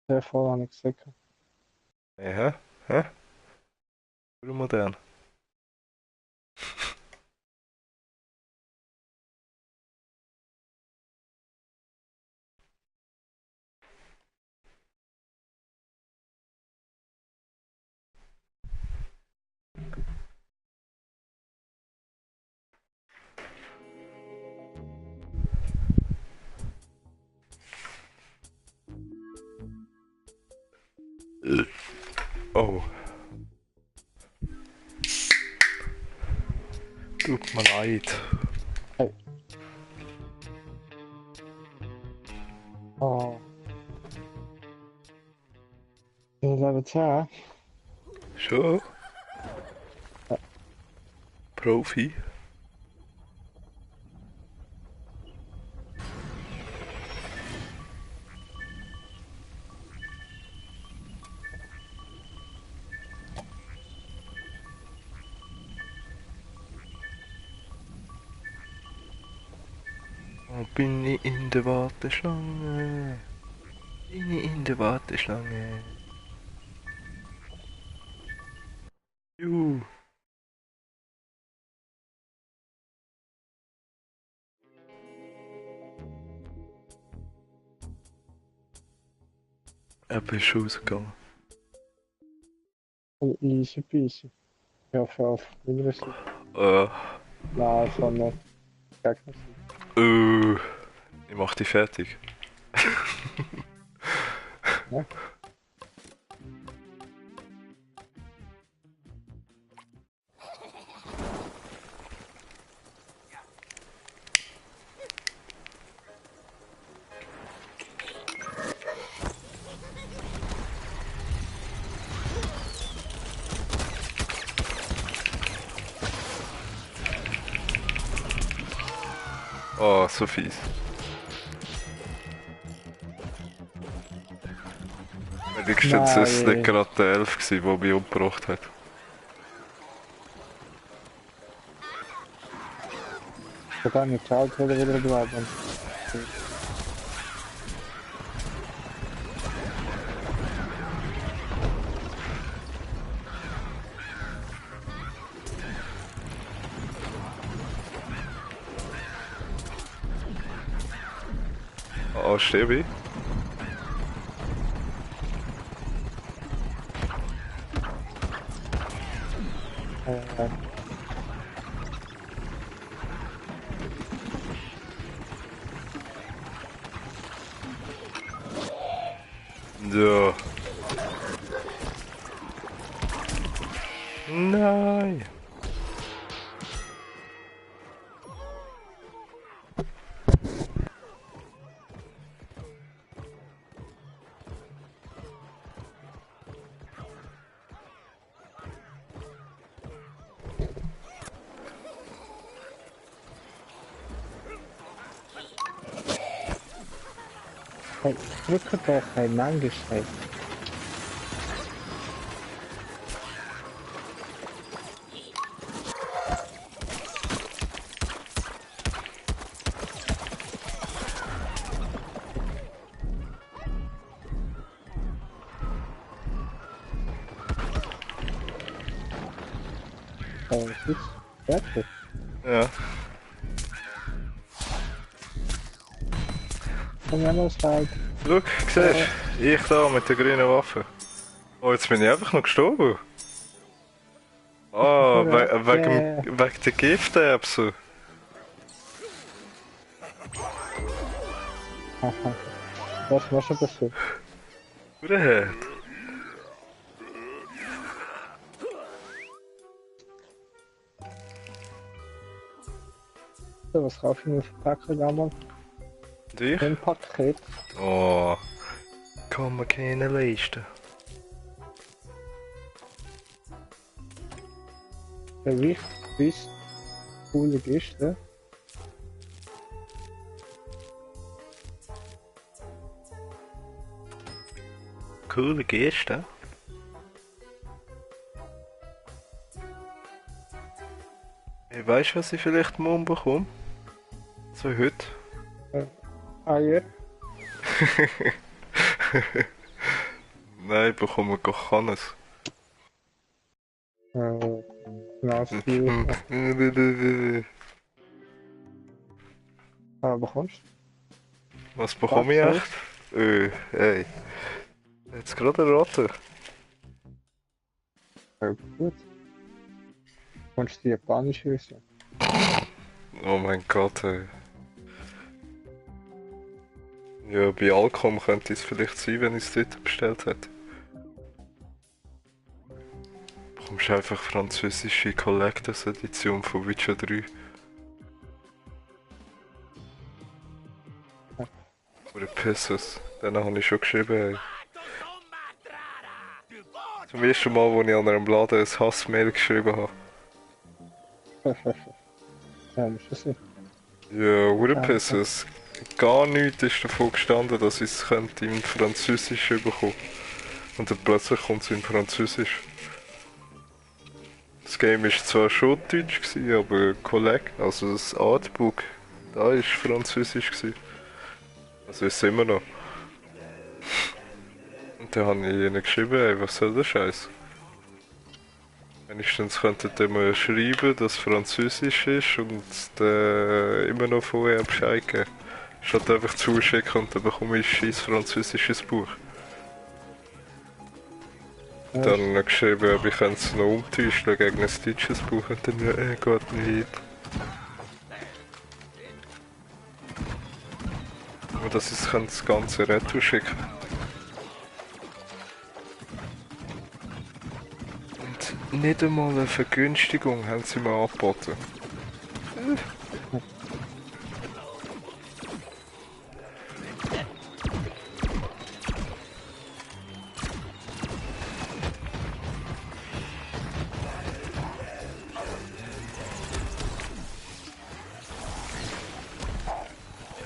Sehr voll, habe ich gesagt. Ja, hä? Modern. Oh, tut mir leid. Hey. Oh, ich bin Level 10. Schon? Ja. Profi? Oh, bin ich in der Warteschlange? Bin ich in der Warteschlange? Juhu. Er bist schon rausgegangen. Oh, easy peasy. Ich hoffe auf meiner Seite. Äh, Nein, es soll nicht Gegner sein. äh, ich mach dich fertig. Ja? Oh, so fies. Wenigstens ist es nicht Nein, gerade der Elf gewesen, der mich umgebracht hat. ich habe nicht geschaut, wo wieder bleiben. Oh, sterbe ich? Äh, Ja. Nein. hey, drücke doch, hey, manchmal, hey. Es ist fertig. Ja. Komm ja los, Feld. Schau, siehst du? Ich da mit der grünen Waffe. Oh, jetzt bin ich einfach noch gestorben. Ah, Hurra, yeah. wegen der Gifterbsen. Haha, was schon passiert? Urherd. So, was kaufe ich mir für Packung einmal? Dich? Ein Paket. Oh, kann man keine leisten. Gewicht bis coole Geste. Coole Geste. Hey, weißt du, was ich vielleicht morgen bekomme? So heute. Äh, Eier. Nein, ich bekomme gar keines. Nazi. Bekommst Was du? bekomme ich echt? Hey. Jetzt gerade erraten. Ja, gut. Kommst du die japanische Version? Oh mein Gott, ey. Ja, bei Alcom könnte es vielleicht sein, wenn ich es dort bestellt hätte. Bekommst du einfach französische Collectors Edition von Witcher 3. Ja. Oder Pisses. Den habe ich schon geschrieben, ey. Zum ersten Mal, als ich an einem Laden ein Hassmail geschrieben habe. Ja, muss das sein. Ja, oder Ja, Pisses. Gar nichts ist davon gestanden, dass ich es könnte in Französisch bekommen. Und dann plötzlich kommt es in Französisch. Das Game war zwar schon deutsch, gewesen, aber Collect, also das Artbook, da war französisch. Gewesen. Also ist es immer noch. Und dann habe ich ihnen geschrieben, ey, was soll der Scheiß? Wenigstens könntet ihr mir schreiben, dass es französisch ist und immer noch vorher Bescheid geben. Statt einfach zuschicken und dann bekomme ich ein scheiß französisches Buch. ja, Dann noch geschrieben, ob ich es noch umtauschen gegen ein deutsches Buch und dann, geht nicht. Aber dass ich das ganze Retour schicken. Und nicht einmal eine Vergünstigung haben sie mir angeboten.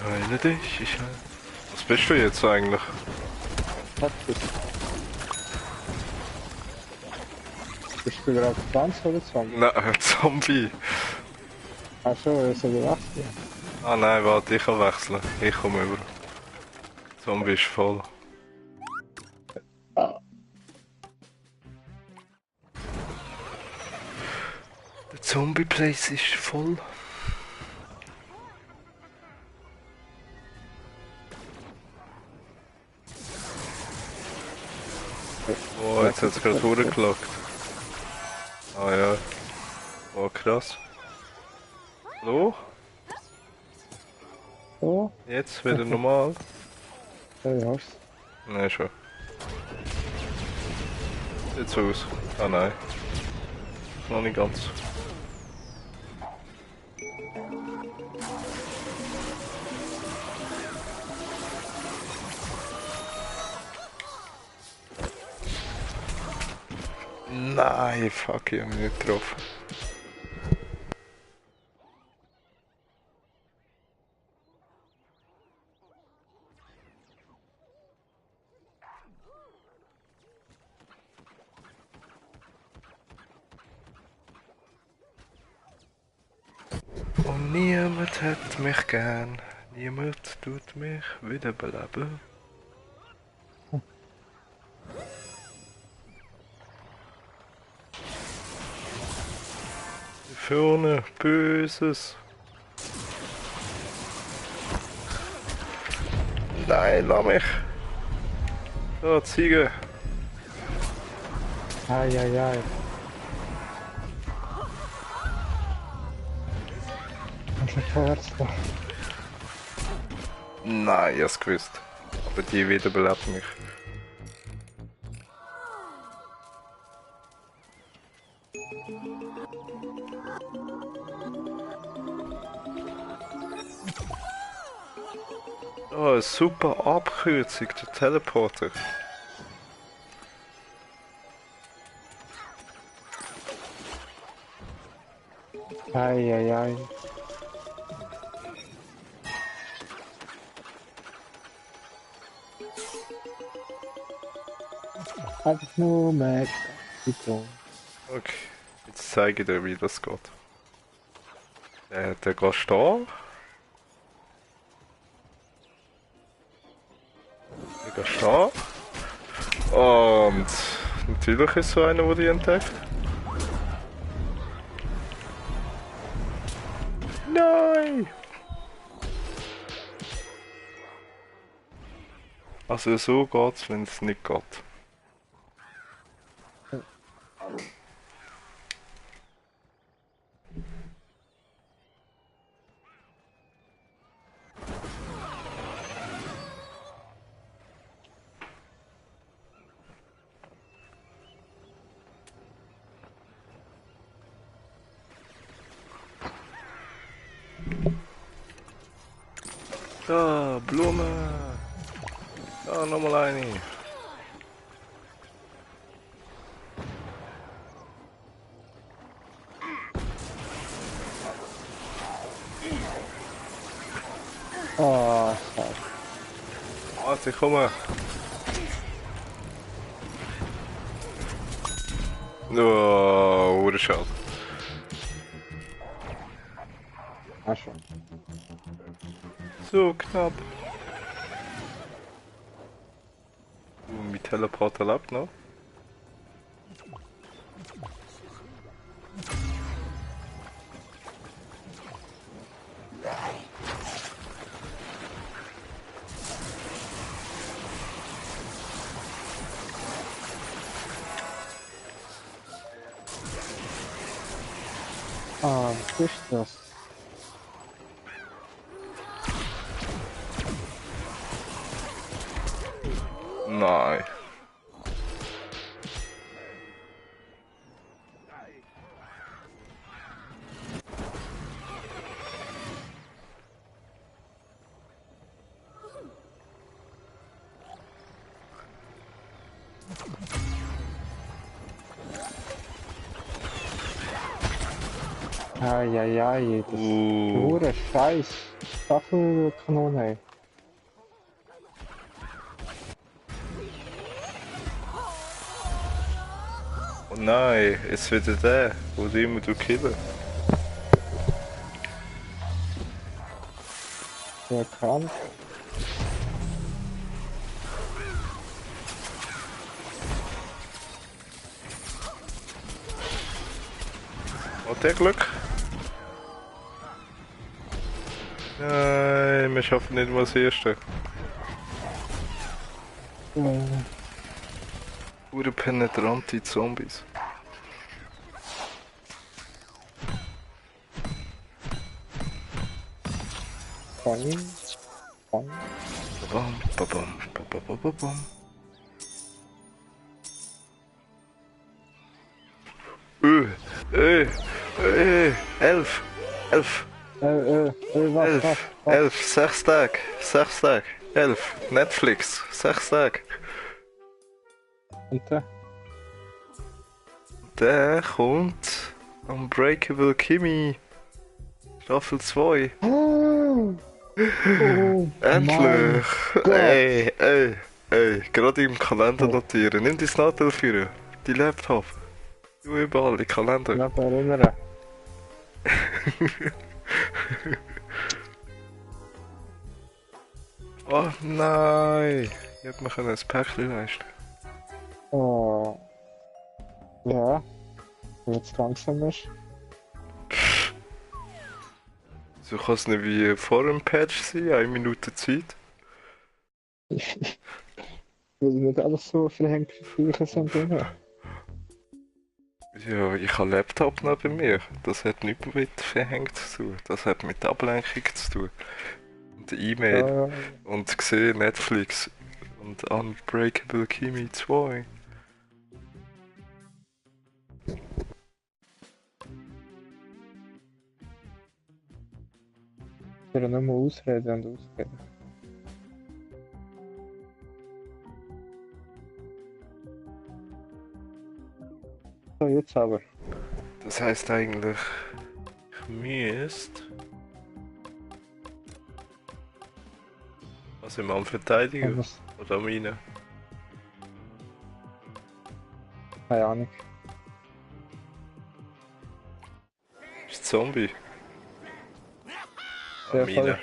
Heile dich, ich heile. Was bist du jetzt eigentlich? was ist das? Bist du gerade Pflanze oder Zombie? Nein, Zombie. Ach so, er ist ja gewachsen. Ah nein, warte, ich kann wechseln. Ich komme über. Zombie ist voll. Ah, Der Zombie-Place ist voll. Oh, jetzt hat es gerade durchgelockt. Ah ja. Oh, krass. Hallo? so, Jetzt wieder normal? ja, hast Nein, schon. Sieht so aus. Ah nein. Noch nicht ganz. Nein, fuck, ich hab mich nicht getroffen. Und niemand hat mich gern. Niemand tut mich wiederbeleben. Vorne, Böses. Nein, lass mich. So, Ziege. Eieiei. Was ist vorwärts da? Nein, ich hab's gewusst. Aber die wiederbelebt mich. Oh, eine super Abkürzung, der Teleporter. Eieiei. Einfach nur Mac. Bitte. Okay, jetzt zeige ich dir, wie das geht. Der geht da. Der geht da. Und natürlich ist so einer, der die entdeckt. Nein! Also so geht's, wenn es nicht geht. Da, Blume! Da, nochmal eine. Oh, schade. Warte, ich komme. Oh, wurde schade. Ah, schon. So knapp. Mein Teleporter lebt noch. Ah, was ist das? Nein. Eieiei, das pure Scheiß. Staffelkanone. Oh nein, jetzt wieder der, wo die immer killen. Der kann. Hat der Glück? Nein, wir schaffen nicht mal das erste. Pure penetrante Zombies. Von. Von. Babam, babam, babam, babam. Äh, 11, 11, Was, 11, 11, 6 Tage, 6 Tage, 11, Netflix, 6 Tage. Und der? Der kommt Unbreakable Kimmy, Staffel 2. Oh, Endlich! Gott. Ey, gerade im Kalender notieren. Nimm die Nadel für die Laptop. Du überall, die Kalender. Ich kann mich erinnern. Oh nein! Ich hätte mir ein Päckchen leisten. Oh. Ja. Wenn es langsam ist. So kann es nicht wie vor dem Patch sein, 1 Minute Zeit. Weil nicht alles so verhängt wie früher sind. Ja, ich habe Laptop neben mir. Das hat nichts mit verhängt zu tun. Das hat mit Ablenkung zu tun. Und E-Mail. Und gesehen Netflix. Und Unbreakable Kimmy 2. Ich will nur mal ausreden und ausreden. So, jetzt aber. Das heisst eigentlich, ich müsste... Was im Mann verteidigen? Was? Oder meine? Keine Ahnung. Ist Zombie? Sehr Amina.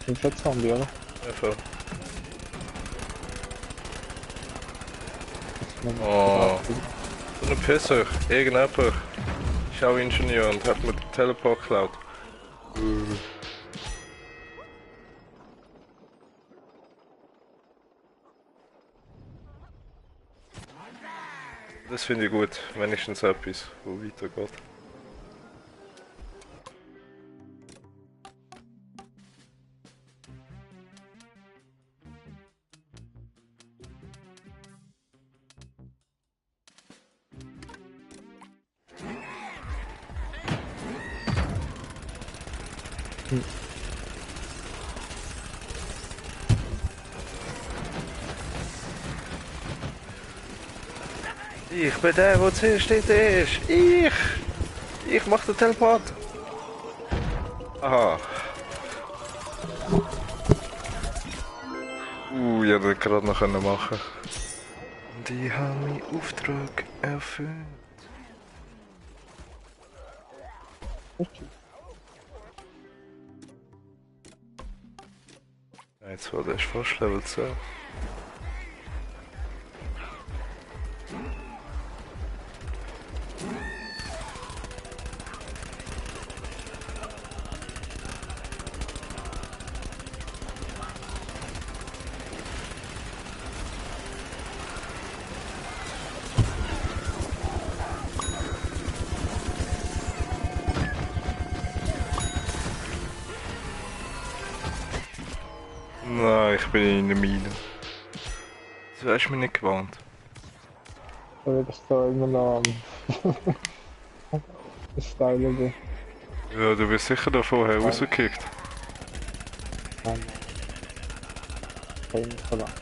Sind schon Zombie, oder? Ja, voll. Oh, so ein Pisser. Irgendjemand ist auch Ingenieur und hat mir den Teleport geklaut. Das finde ich gut, wenigstens etwas, wo weitergeht. Ich bin der, der zuerst dort ist. Ich mach den Teleport. Aha. Ich hätte das gerade noch machen können. Und ich habe meinen Auftrag erfüllt. Jetzt war das fast Level 10. Nein, ich bin in der Mine. Das wärst du mir nicht gewohnt. Oder das da immer noch am Stylen bin. Ja, du wirst sicher da vorher rausgekickt. Nein. Kein Verlangen.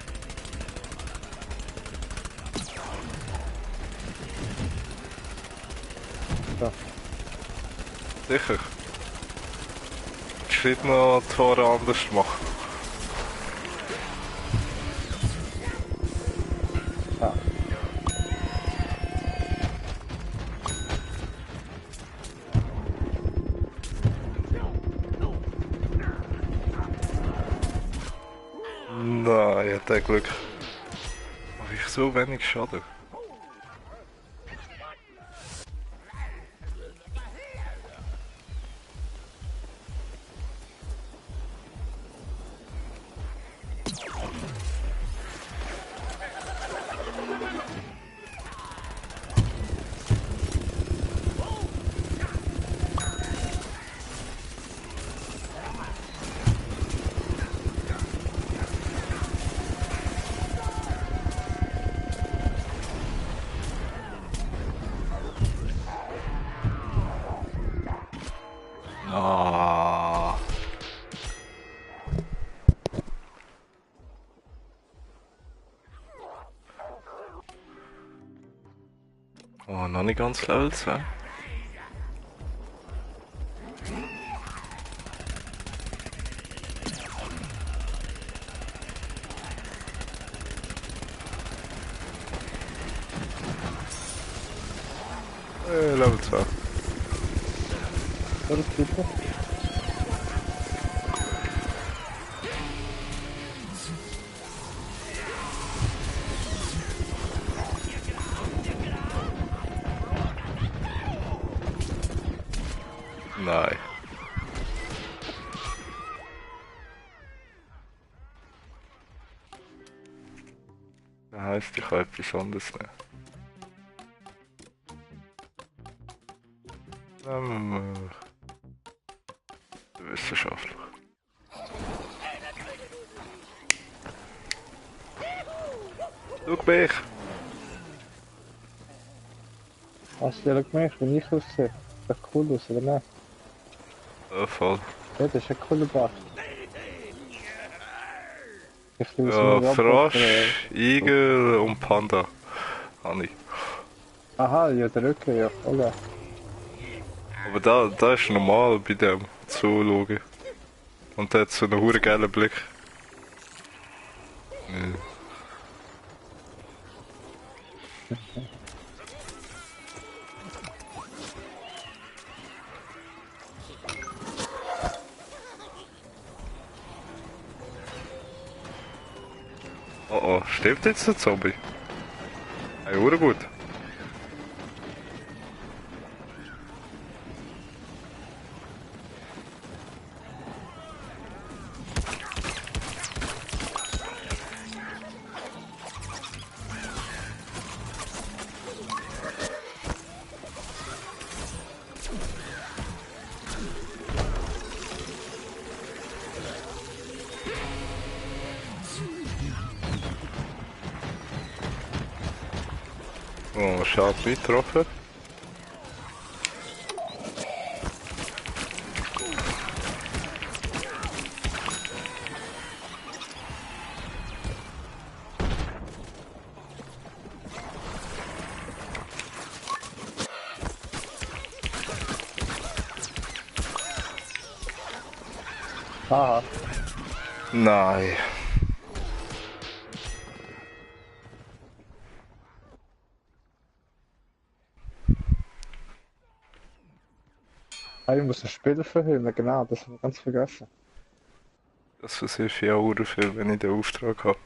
Ja. Sicher. Schritt noch die Tore anders machen. Ja. Nein, ich hatte Glück. Mach ich so wenig Schaden? Ah. Oh, noch nicht ganz Level 2. Level 2. Alles super. Nein. Das heisst, ich kann etwas anderes nehmen. Nehmen wir Wissenschaftler. Schau mich! Hast du ja gemerkt, wie ich aussehe? Das sieht cool aus, oder nicht? Ja, voll. Ja, das ist ein cooler Bart. Ich liebe Ja, es Frosch, Igel und Panda. Habe ich. Aha, ja, der Rücken, ja, voll. Aber da ist normal bei dem Zoologen. Und der hat so einen hure geilen Blick. Ja. Oh oh, stirbt jetzt der Zombie? Ich Ja, oder gut. Oh, schade, nicht getroffen. Haha. Nein. Ah, ich muss das Spiel verhindern, genau, das habe ich ganz vergessen. Das versuche ich auch viel, wenn ich den Auftrag habe.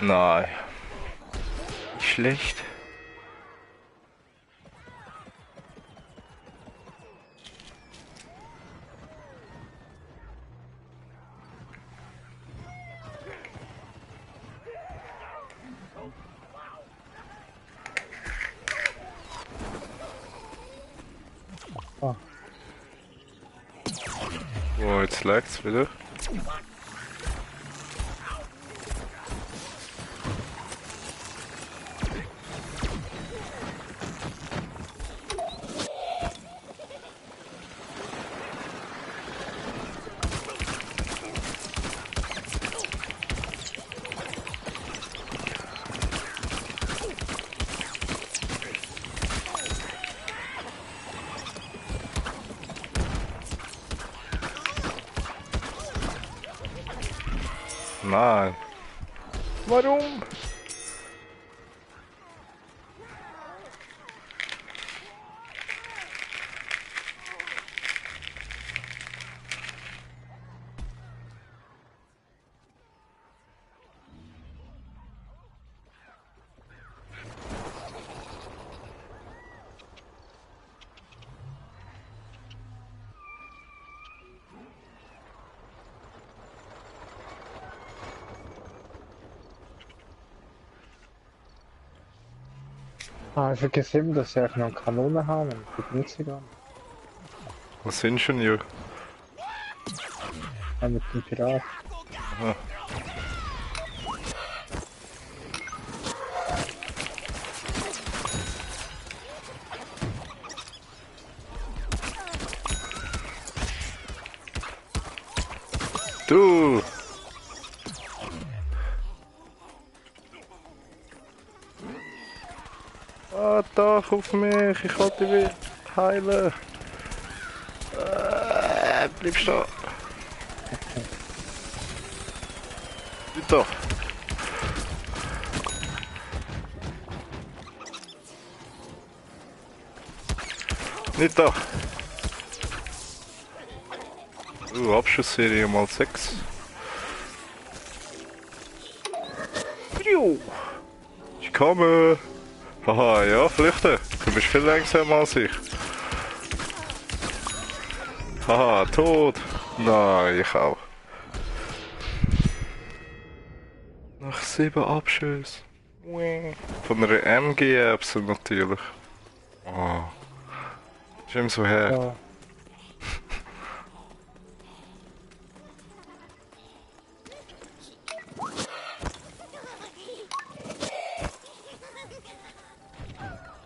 Nein. Schlecht. Ah, Oh, jetzt lag's wieder. Nein. Warum? ich habe gesehen, dass sie auch noch eine Kanone haben und die benutze ich gar nicht. Was Ingenieur? Ja, mit dem Pirat. Aha. Du! Ah, doch auf mich, ich wollte dich heilen. Bleib stehen. Nicht da. Nicht da. Abschussserie mal 6. Ich komme. Haha, ja, flüchten. Du bist viel langsamer als ich. Haha, tot. Nein, ich auch. Nach 7 Abschüssen. Von einer MG-Erbse natürlich. Oh. Ist ihm so her.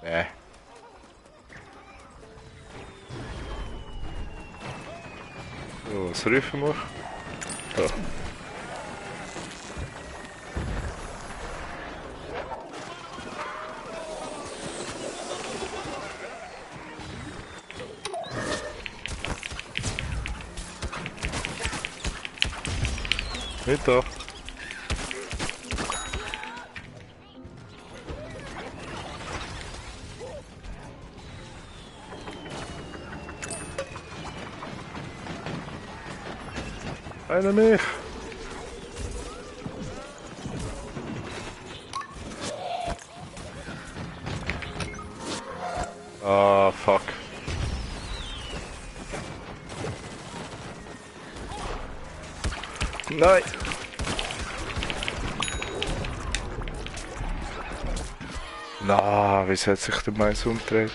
Ja. So, was rufen wir? da. Nicht da. Einer nicht. Ah, fuck. Nein. Na, wieso hat sich der Mais umgedreht?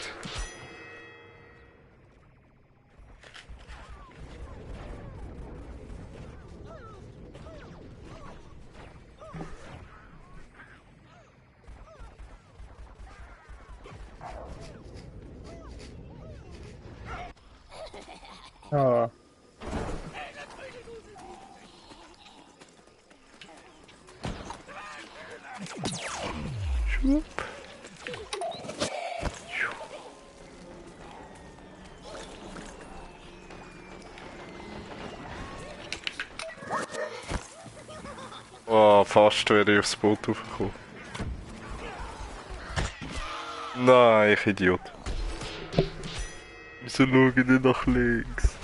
Ah, Schwupp. Oh, fast wäre ich aufs Boot raufgekommen. Nein, ich Idiot. Wieso schaue ich nicht nach links?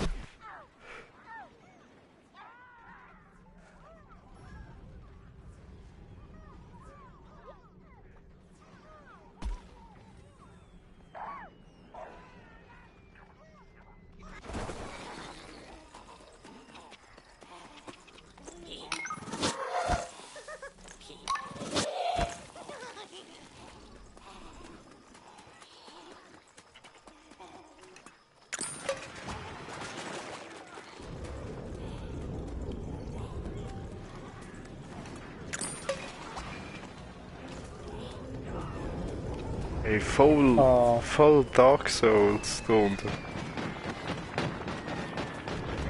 Ey, voll Dark Souls da unten.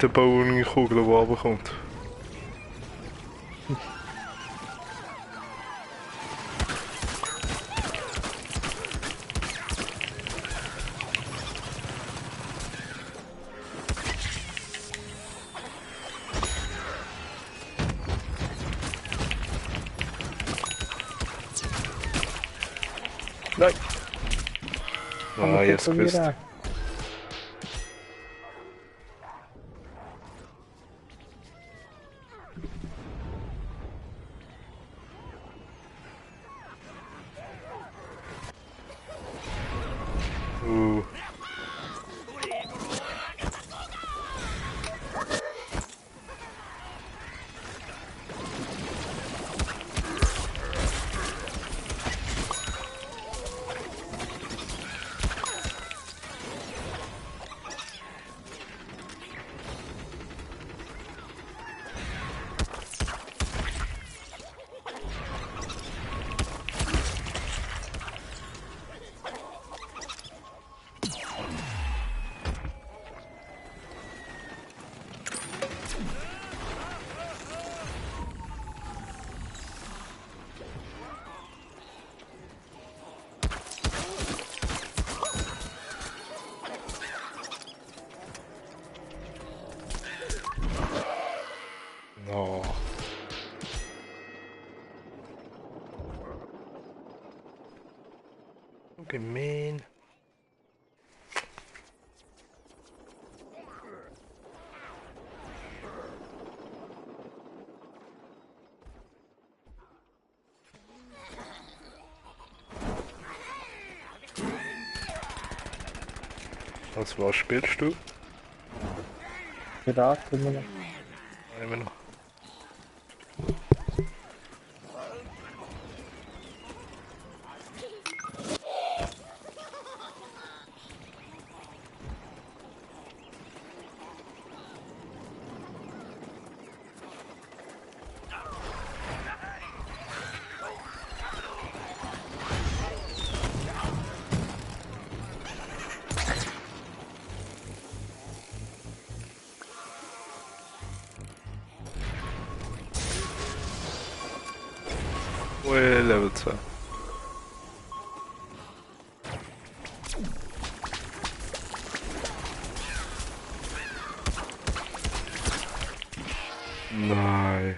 Der Bowlingkugel, die runterkommt. Nein! Ah, jetzt gewusst. No. Okay, man. Was spielst du? Pirat immer noch. Immer noch. Ui, Level 2. Nein.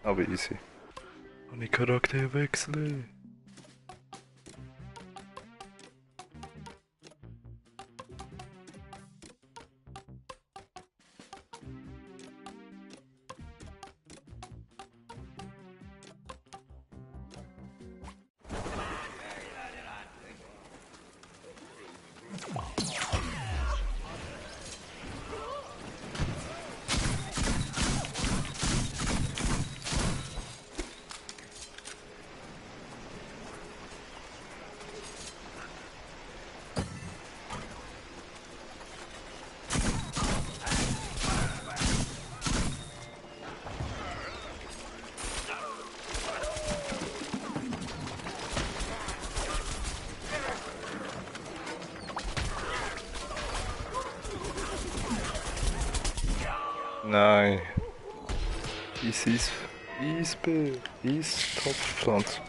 Aber easy. Und ich Charakter wechseln. Nein. Topfpflanze.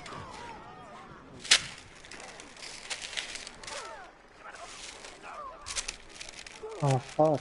Oh fuck.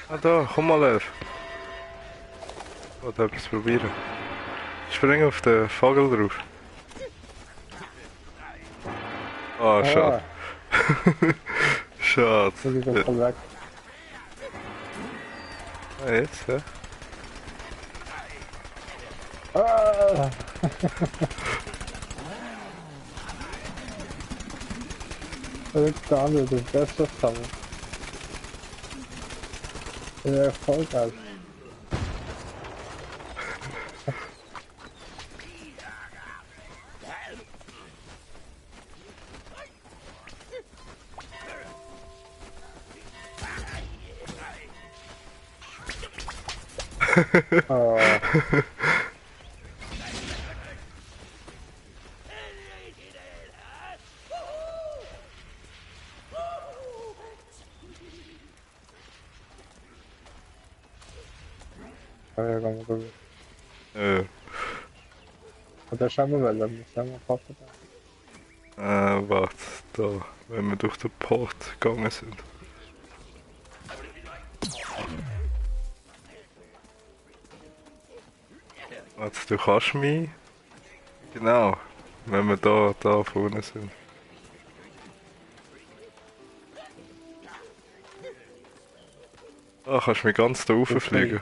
Ah da, komm mal her. Ich wollte etwas probieren. Spring auf den Vogel drauf. Ah, schade. Schade. Das ist doch voll weg. Ah, jetzt, ja. Ah! Das ist der andere, das Beste zusammen. Ja, voll geil. Oh. Ja, komm, komm. Oder schauen wir mal, dann schauen wir Papa da. Warte, da, wenn wir durch den Port gegangen sind. Warte, du kannst mich. Genau, wenn wir da vorne sind. Ah, kannst du mich ganz da rauf fliegen.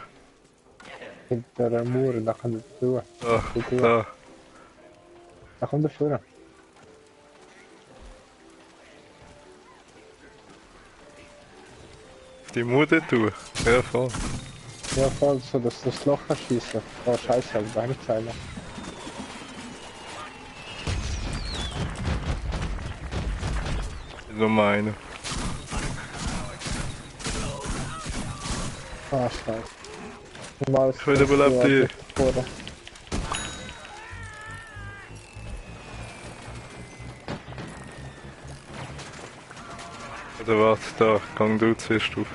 Hinter der Mauer, da kann ich durch. Ah, da. Da kommt er vor. Die Mude tun. Ja, voll. Ja, voll, so dass das Loch erschießen. Oh, scheiße, hab ich gar nicht Zeile. Nur meine. Ah, scheiße. Normal Ich will überlebt die. Oder warte, da, gang du zuerst auf.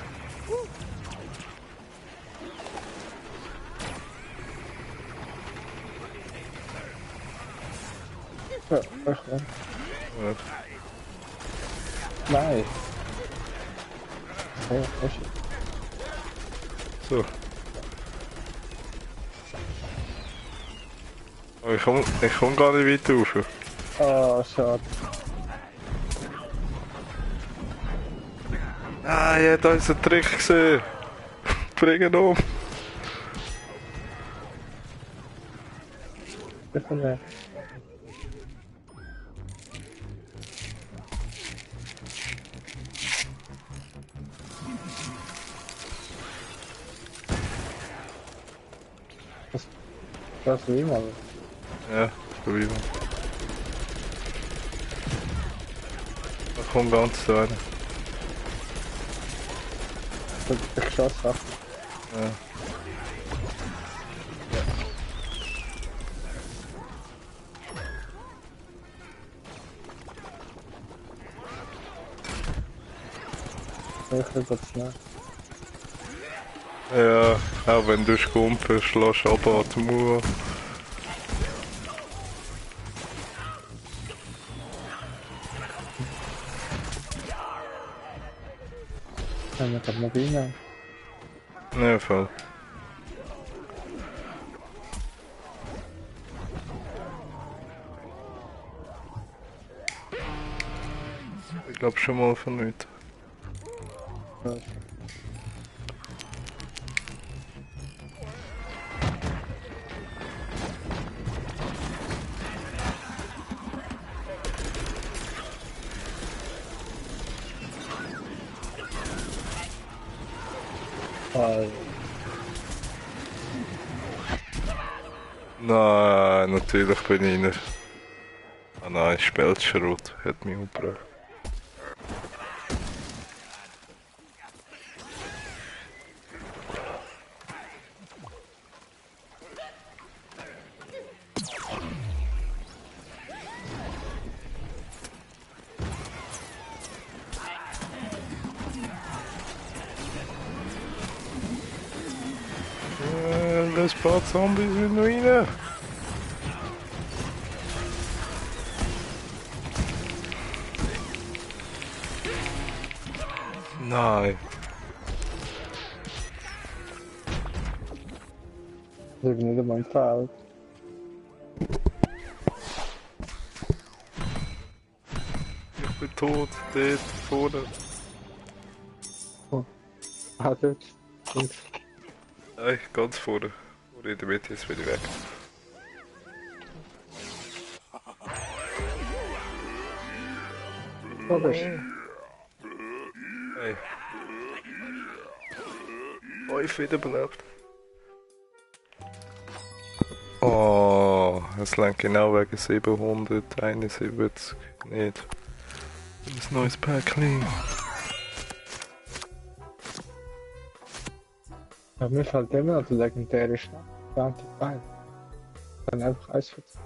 Ja, echt, ne? Ja. Nein. Ja, echt. So. Aber ich komm gar nicht weit rauf. Ah, schade. Ah, ja, da ist ein Trick gesehen. Bring ihn um. Ich bin weg. Das, das ist wie immer. Ja, probieren wir. Da kommt ganz da rein. Ich geschossen habe. Ja. Ich will das schnell. Ja, auch wenn du schkumpelst, lass aber die Mauer. Kann ich gerade noch reinnehmen. Ja, voll. Ich glaub schon mal von nichts. Ja. Ah, Nein, natürlich bin ich nicht. Ah nein, Speltschrot hat mich umgebracht. Lass ein paar Zombies in rein. Nein. das ist nicht einmal ein Feld. Ich bin tot, dort vorne. Oh. Ah, dort. Links. Nein, ganz vorne. Oder in der Mitte ist wieder weg. Da bist du. Hey. Oh, ich wiederbelebt. Oh, es langt genau wegen 771 nicht. Ein neues Päckchen. Ja, mir fällt immer noch der legendäre Bounty ein. Dann einfach Eis verziehen.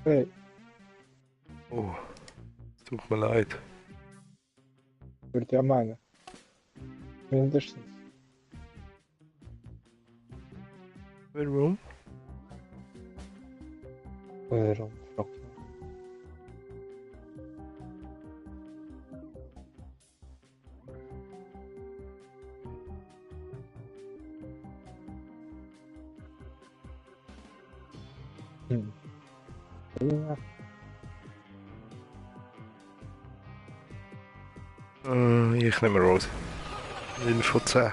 Hey, Oh, es tut mir leid. würde ich ja meinen. Mindestens. Warum? Warum? Frag mich. Ja. Ich nehme Rose. 9 von 10.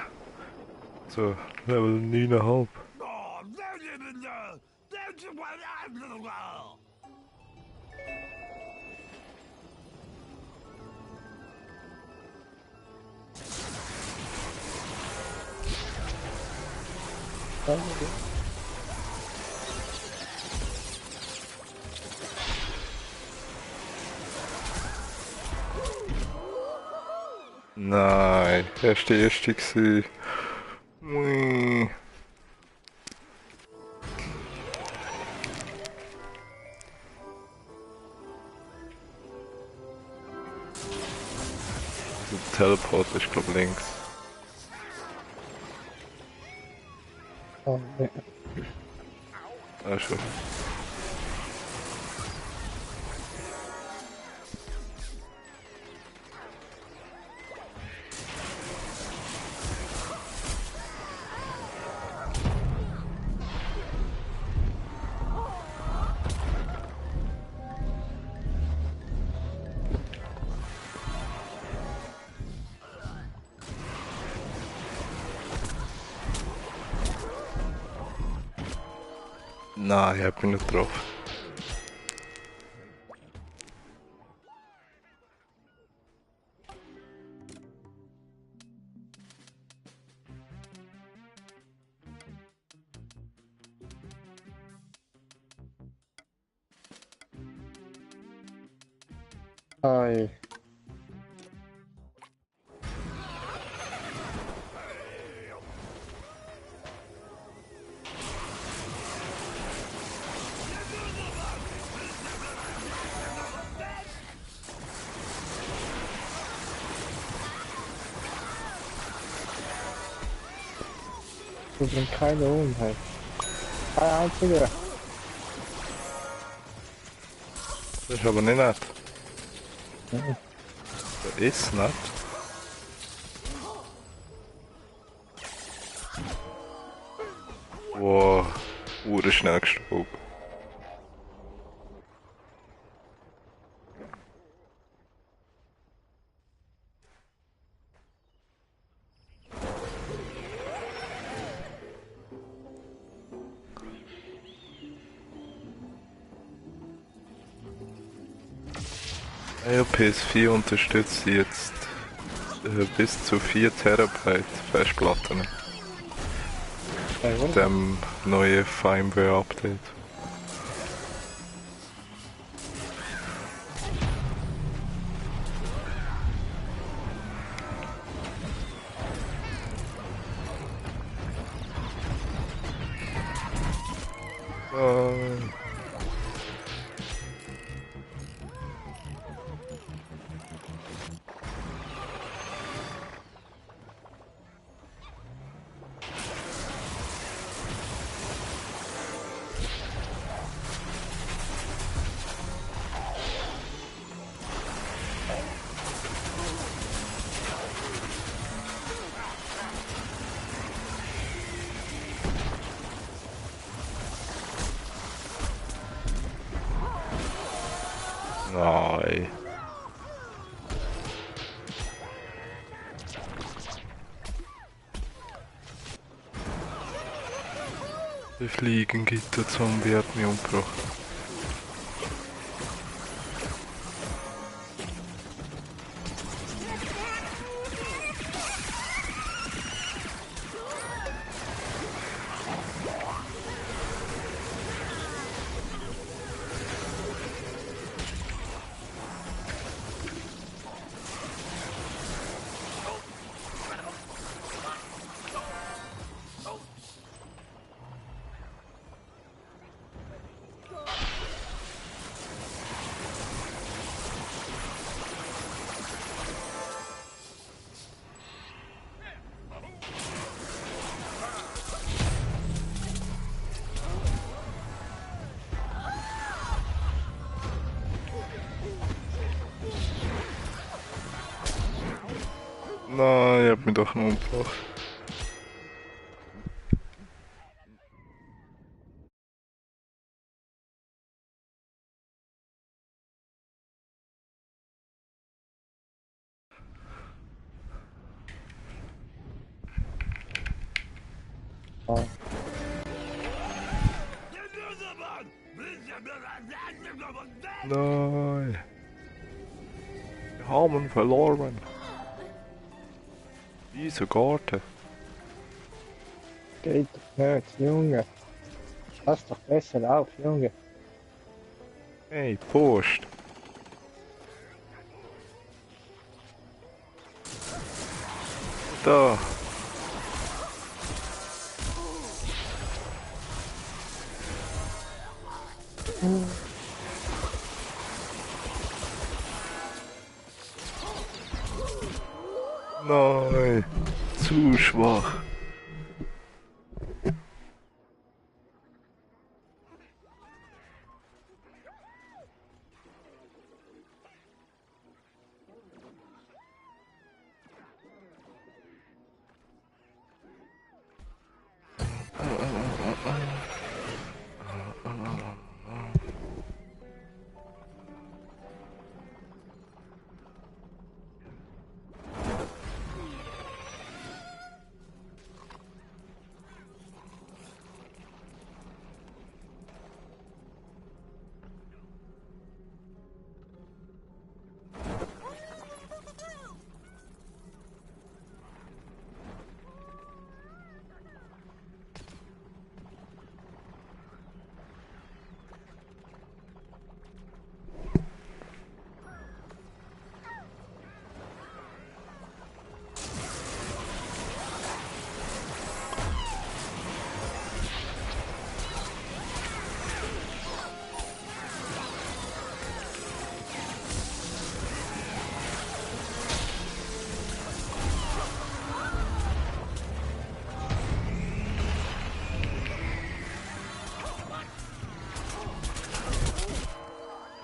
So, Level 9,5. Nein, er war der Erste gewesen. Ui. Der Teleport ist glaube links. Oh, nee. Ah, schon. Nein, ich hab mich nicht getroffen. Ei. Wir sind keine Unheit. Kein einziger. Das ist aber nicht nett. Mhm. Das ist nett. Wow, schnell gestorben. Ja, PS4 unterstützt jetzt bis zu 4 Terabyte Festplatten. Mit dem neuen Firmware-Update. Nein. Der Fliegengitter-Zombie hat mich umgebracht. Nein, ich hab mich doch nur umgebracht. Oh. Nein. Wir haben verloren. Dieser Garten. Geht doch nicht, Junge. Pass doch besser auf, Junge. Hey, Post. Da. Nein, zu schwach.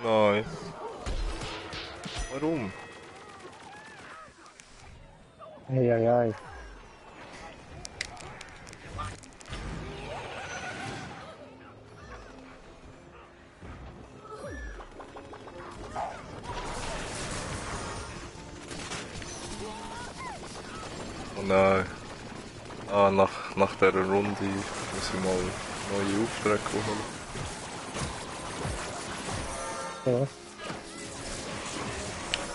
Nein. Warum? Eieiei. Oh nein. Ah, nach dieser Runde muss ich mal neue Aufträge holen. Ja.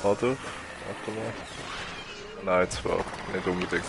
Oder? Warte mal. Nein, zwar nicht unbedingt.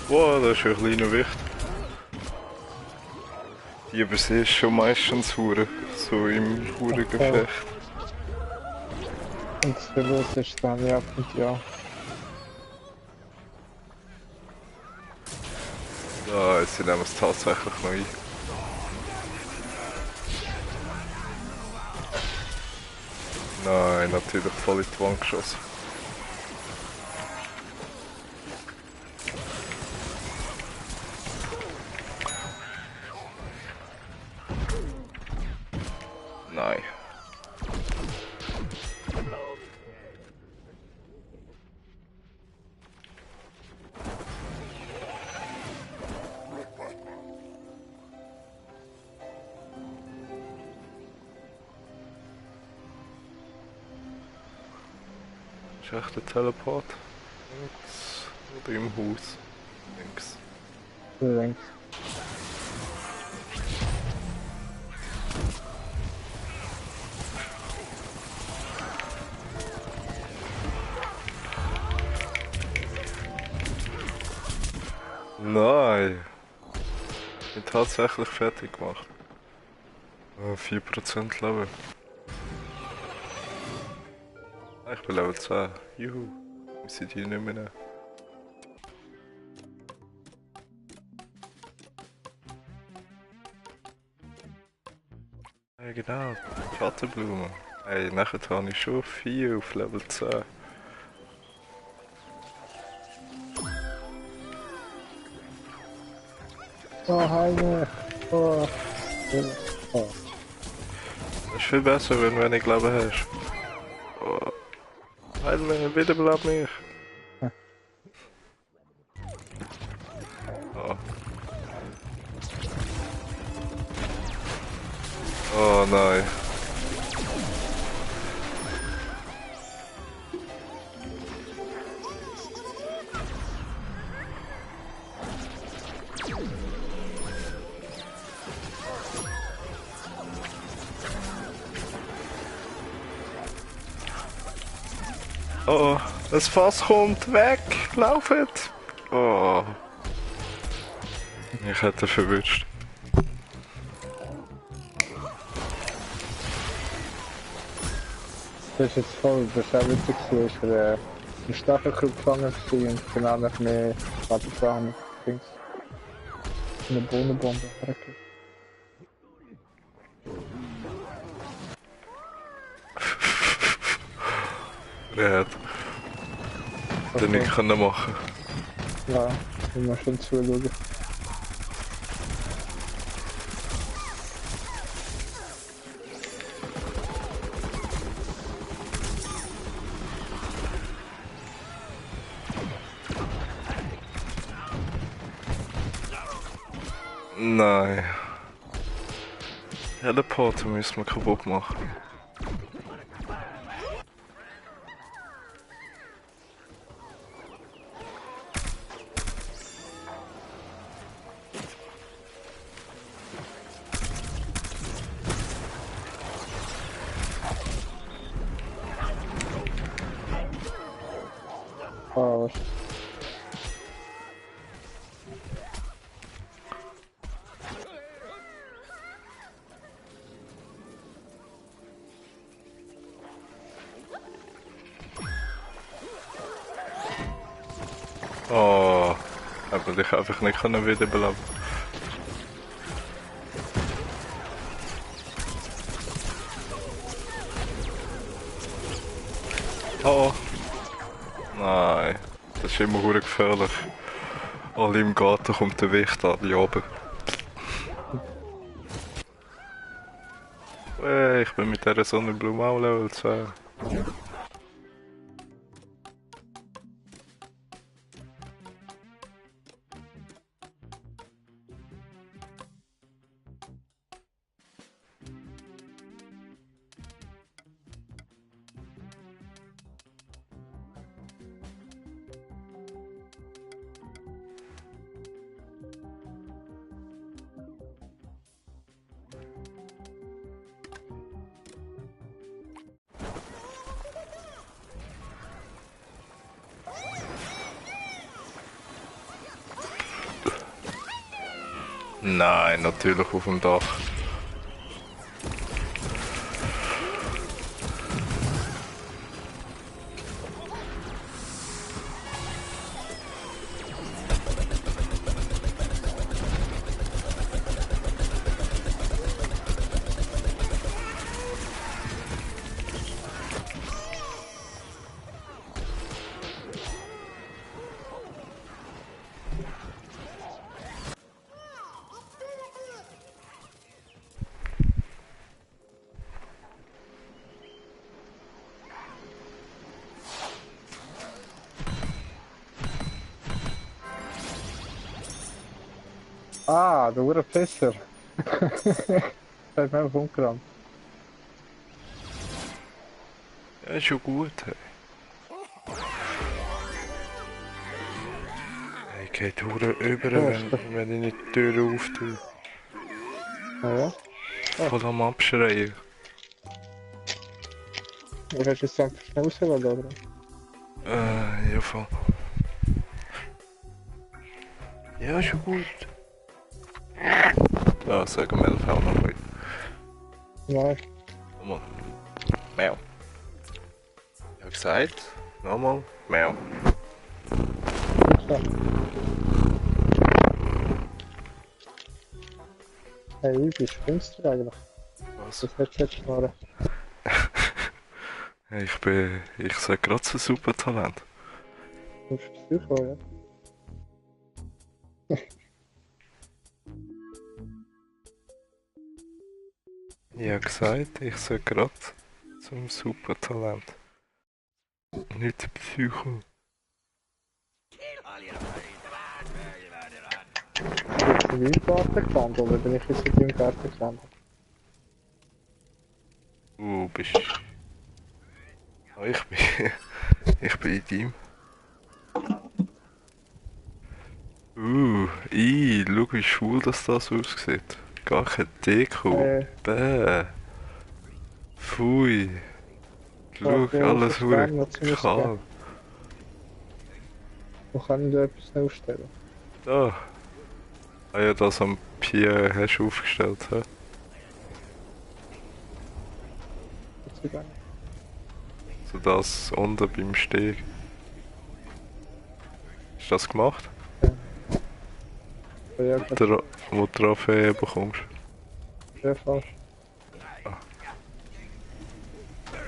Wow, das ist ein kleiner Wicht. Die übersehst schon meistens Hure, so im Hurengefecht. Und so los ist dann, ja, und ja. Ja, jetzt nehmen wir es tatsächlich noch ein. Nein, natürlich voll in die Wand geschossen. Nein. Ist echt ein Teleport? Links oder im Haus? Links. Links. Nein! Ich bin tatsächlich fertig gemacht. 4% Level. Ich bin Level 10. Juhu. Wir sind hier nicht mehr. Ja genau, Schattenblumen. Hey, nachher habe ich schon 4 auf Level 10. Oh, Heine. Oh. Oh. Das ist viel besser, wenn du wenig Leben hast. Oh. Heil mich, wiederbeleb mich. Oh. Oh nein. Oh, das Fass kommt weg! Laufet! Oh. Ich hätte verwünscht. Das ist jetzt voll, das ist auch witzig gewesen, ist für den Stachelkrug gefangen gewesen und genau nach mir weitergefahren. Dings. Eine Bohnenbombe. Schrecklich. Er hat den nicht können machen. Ja, muss man schon zuschauen. Nein. Teleporter müssen wir kaputt machen. Oh, was? Oh, aber dich einfach nicht können wiederbeleben. Oh. Nein, das ist immer hure gefährlich. Alle im Garten kommt der Wicht an, die oben. Hey, ich bin mit dieser Sonnenblume auch Level 10. Nein, natürlich auf dem Dach. Ah, der Uhrenfässer. Der hat mich einfach umgerannt. Ja, ist schon gut. Hey. Hey, geht hure über, wenn ich nicht die Tür auftue. Ah, ja? Voll am Abschreien. Du hast jetzt einfach schnell rausgelassen, oder? Ja voll. Ja, schon gut. Ja, sagen wir auch noch ein. Nein, Nochmal. Miau. Ich habe gesagt, nochmal. Miau. nicht so. Hey, wie spinnst du eigentlich? Was? Das Headset fahren. Hey, ich sag gerade so super Talent. Du musst es durchfahren, Ich habe gesagt, ich sag gerade zum super Talent. Nicht Psycho. Bist du in deinem Garten gelandet oder bin ich jetzt in deinem Garten gelandet? Du bist. Ah, ich bin. Ich bin in deinem. Schau wie schwul das aussieht. Gar kein Deko. Äh, Bäh. Pfui. Schau, warte, auf den alles hure Stern noch ziemlich geben. kahl. Wo kann ich da etwas aufstellen? Da. Ah ja, das am Pier hast du aufgestellt, hä? Jetzt wieder nicht. So das unten beim Steg. Hast du das gemacht? Ja, Wo du Trophäe bekommst. sehr falsch.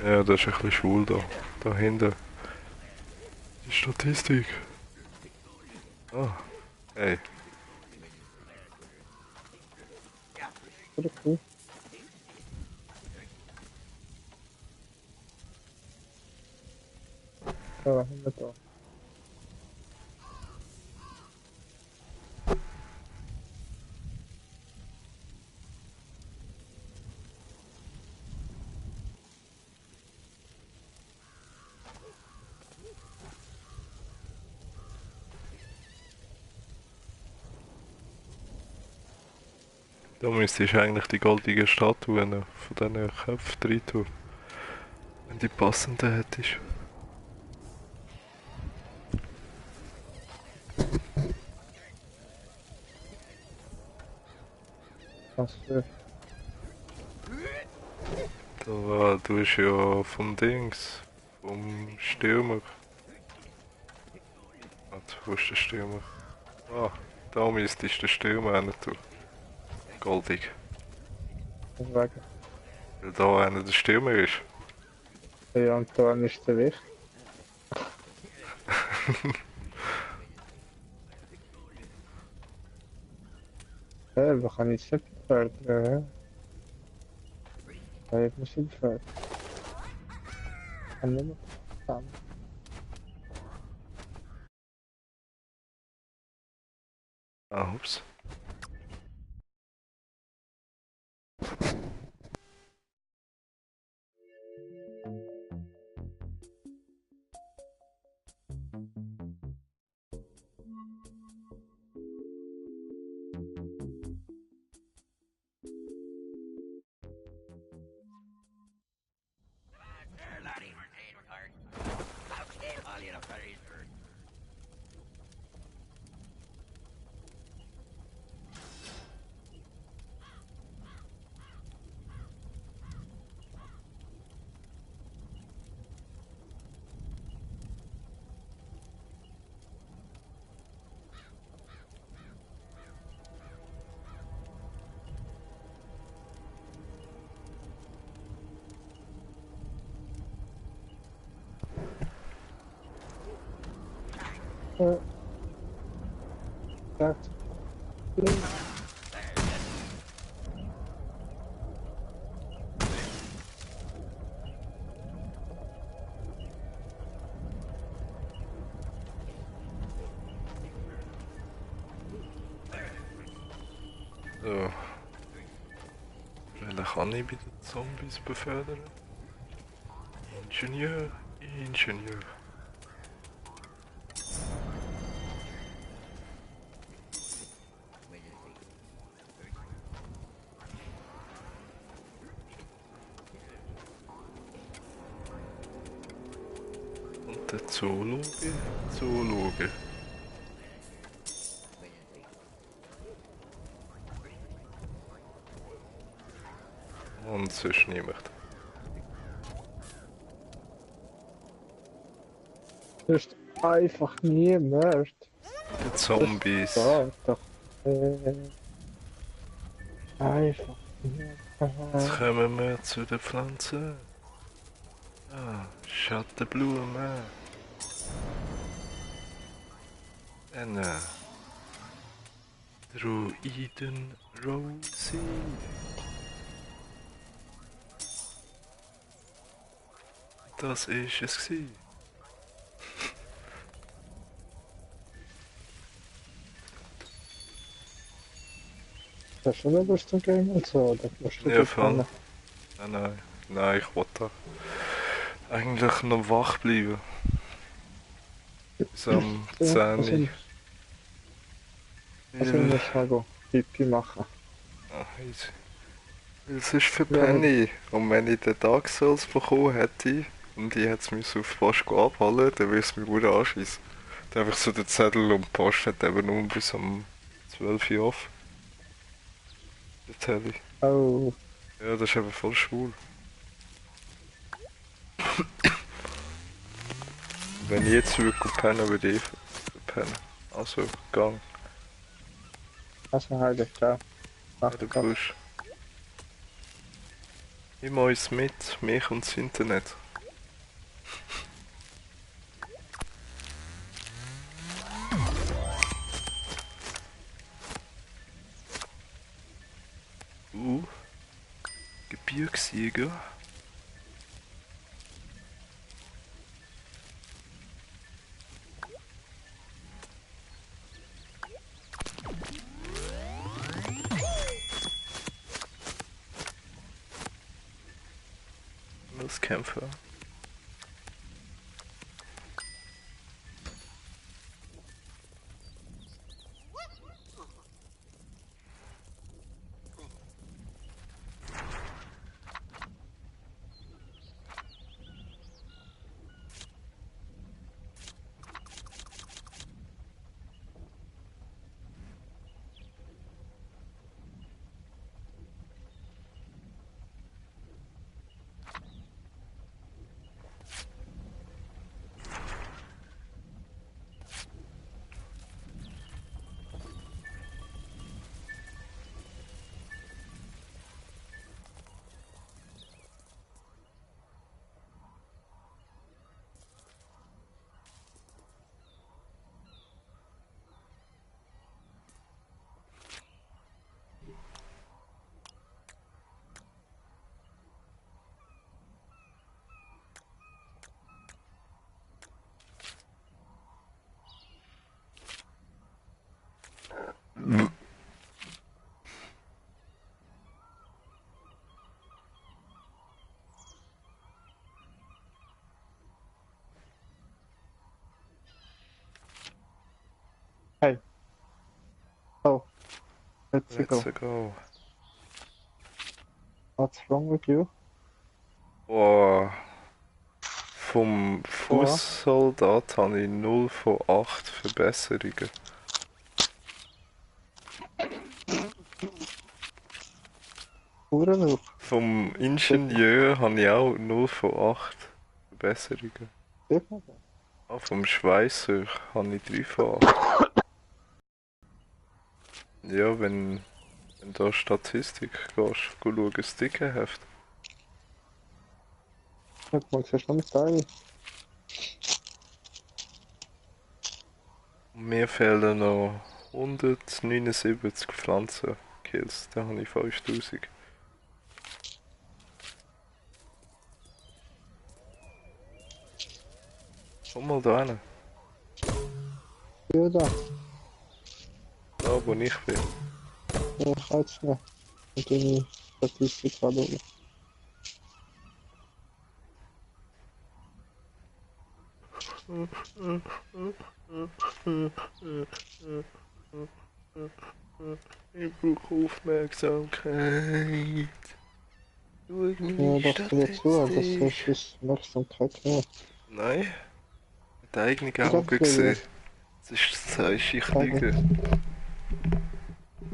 Ja, das ist ein bisschen schwul da. Da hinten. Die Statistik. Ah. Hey. Oder cool. Ja, was haben wir da? Da müsstest du eigentlich die goldigen Statuen von diesen Köpfen rein tun. Wenn die passenden hättest. Was für... Da, du bist ja vom Dings. Vom Stürmer. Warte, wo ist der Stürmer? Ah, da müsstest du den Stürmer rein tun. Goldig. Wegen. Weil da einer der Stürmer ist. Ja, und da ist der Wicht. Wo kann ich jetzt nicht befördern? Da muss ich befördern. Kann nicht mehr zusammen. Ah, ups. Sagt. So. Welchen kann ich bei den Zombies befördern? Ingenieur, Ingenieur. Und der Zoologe? Zoologe. und sonst niemand. Das ist einfach niemand. Die Zombies. Das geht doch. Einfach niemand. Jetzt kommen wir zu den Pflanzen. Ah, Schattenblumen. Eine Druiden-Rosie. Das ist es gsi. Das ist schon ein bisschen Game und so, oder? Musst du Ja, dort voll. hin? Nein, ich wollte eigentlich noch wach bleiben. Bis am Ja, 10 Uhr. also ich muss mal go Pipi machen. Easy. Es ist für Ja, Penny. Und wenn ich den Dark Souls bekommen hätte und ich hätte es müssen auf die Post abholen, dann würde es mich gut anschießen. Dann einfach so den Zettel und die Post hat eben nur bis um 12 Uhr off. Der Telly. oh, Ja, das ist eben voll schwul. Wenn ich jetzt wirklich pennen würde, ich pennen. Also, gang. also halt, ciao. Ja, du kannst. Nimm uns mit, mich und das Internet. Gebirgsjäger. Nusskämpfer. Hey. Oh, let's Let's go. go. What's wrong with you? Boah. Vom Boah, Fußsoldat habe ich 0 von 8 Verbesserungen. Uhrenhoch. Vom Ingenieur habe ich auch 0 von 8 Verbesserungen. Ah, vom Schweißer habe ich 3 von 8. Ja, wenn du Statistik gehst, geh schauen, das Stickerheft. Guck mal, siehst du noch mit Teil? Und mir fehlen noch 179 Pflanzenkills, da habe ich 5000. Komm mal da hin, Ja, da. da wo ich bin. Ja, ich kann jetzt nicht. Und deine Statistik gerade oben. Ich brauche Aufmerksamkeit. Schau Ja, meine das dir zu, aber das Statistik. ist Aufmerksamkeit mehr. Nein, mit eigenen Das Augen ist gesehen. Das ist das Zeichen, ich lüge.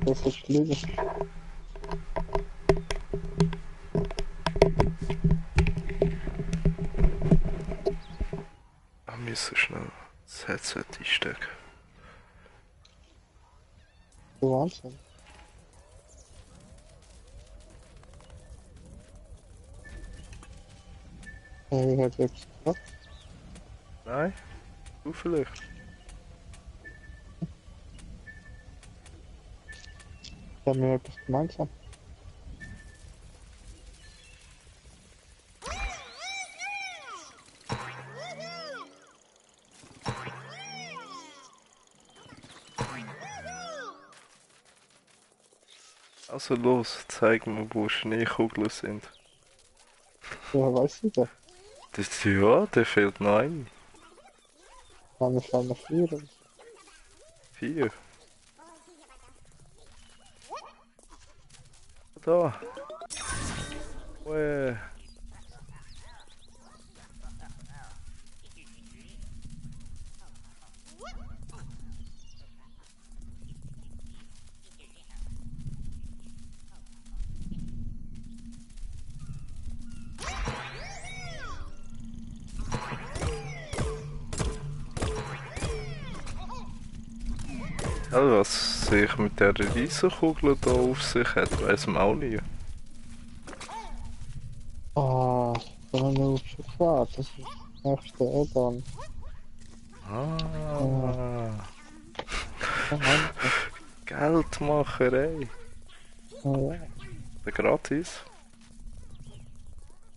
Das ist Lüge. Headset einstecken. Du Wahnsinn. Wie hat jetzt gesagt? Nein? Du vielleicht? Wir haben ja etwas gemeinsam. Also los, zeig mir, wo Schneekugeln sind. Ja, weißt du das? Ja, der fehlt noch ein. Haben wir schon noch 4 oder so. 4. Da. Ue. Also, was sich mit der Riesenkugel da auf sich hat, weiss man auch nie. Ah, da haben wir schon gefragt. Das ist das nächste Add-on. Ja, Ah. Wahnsinn. Geldmacherei. Ja, Der gratis.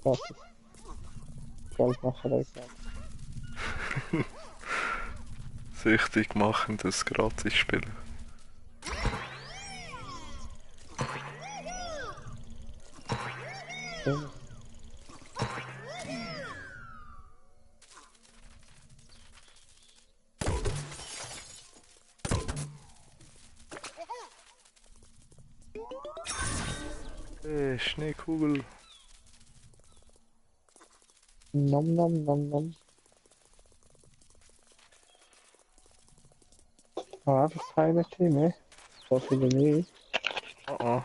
das ist Geldmacherei. Süchtig machendes Gratis-Spiel. Ja. Schneekugel. Nom nom nom nom. Aber einfach keine Stimme. So viele nicht. Oh oh.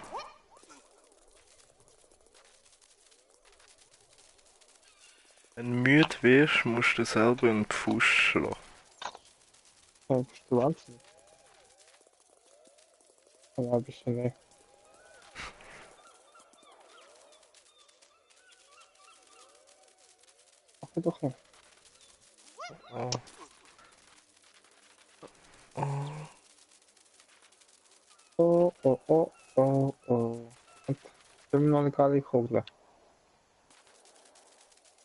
Wenn du müde wirst, musst du selber einen Pfusch schlagen. Ja, bist du wahnsinnig. Aber ein bisschen nicht. Mach ich doch nicht. Oh. Oh. Oh, oh, oh, oh, oh. Und können wir noch nicht alle Kugeln?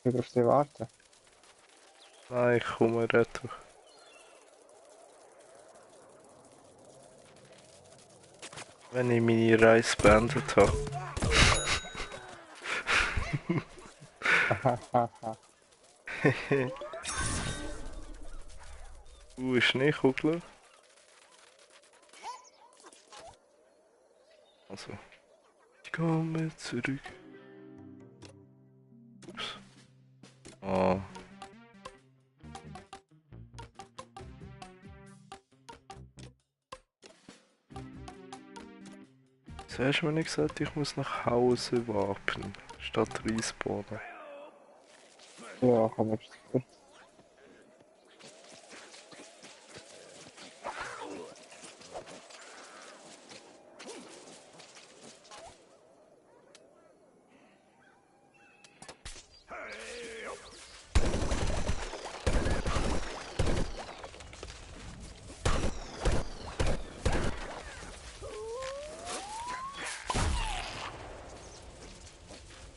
Ich darf sie warten. Nein, ich komme retour. Wenn ich meine Reise beendet habe. Hahaha. Schneekugel. Also. Ich komme zurück. Ups. Oh. So hast du mir nicht gesagt, ich muss nach Hause wappnen, statt respawnen. Ja, komm jetzt.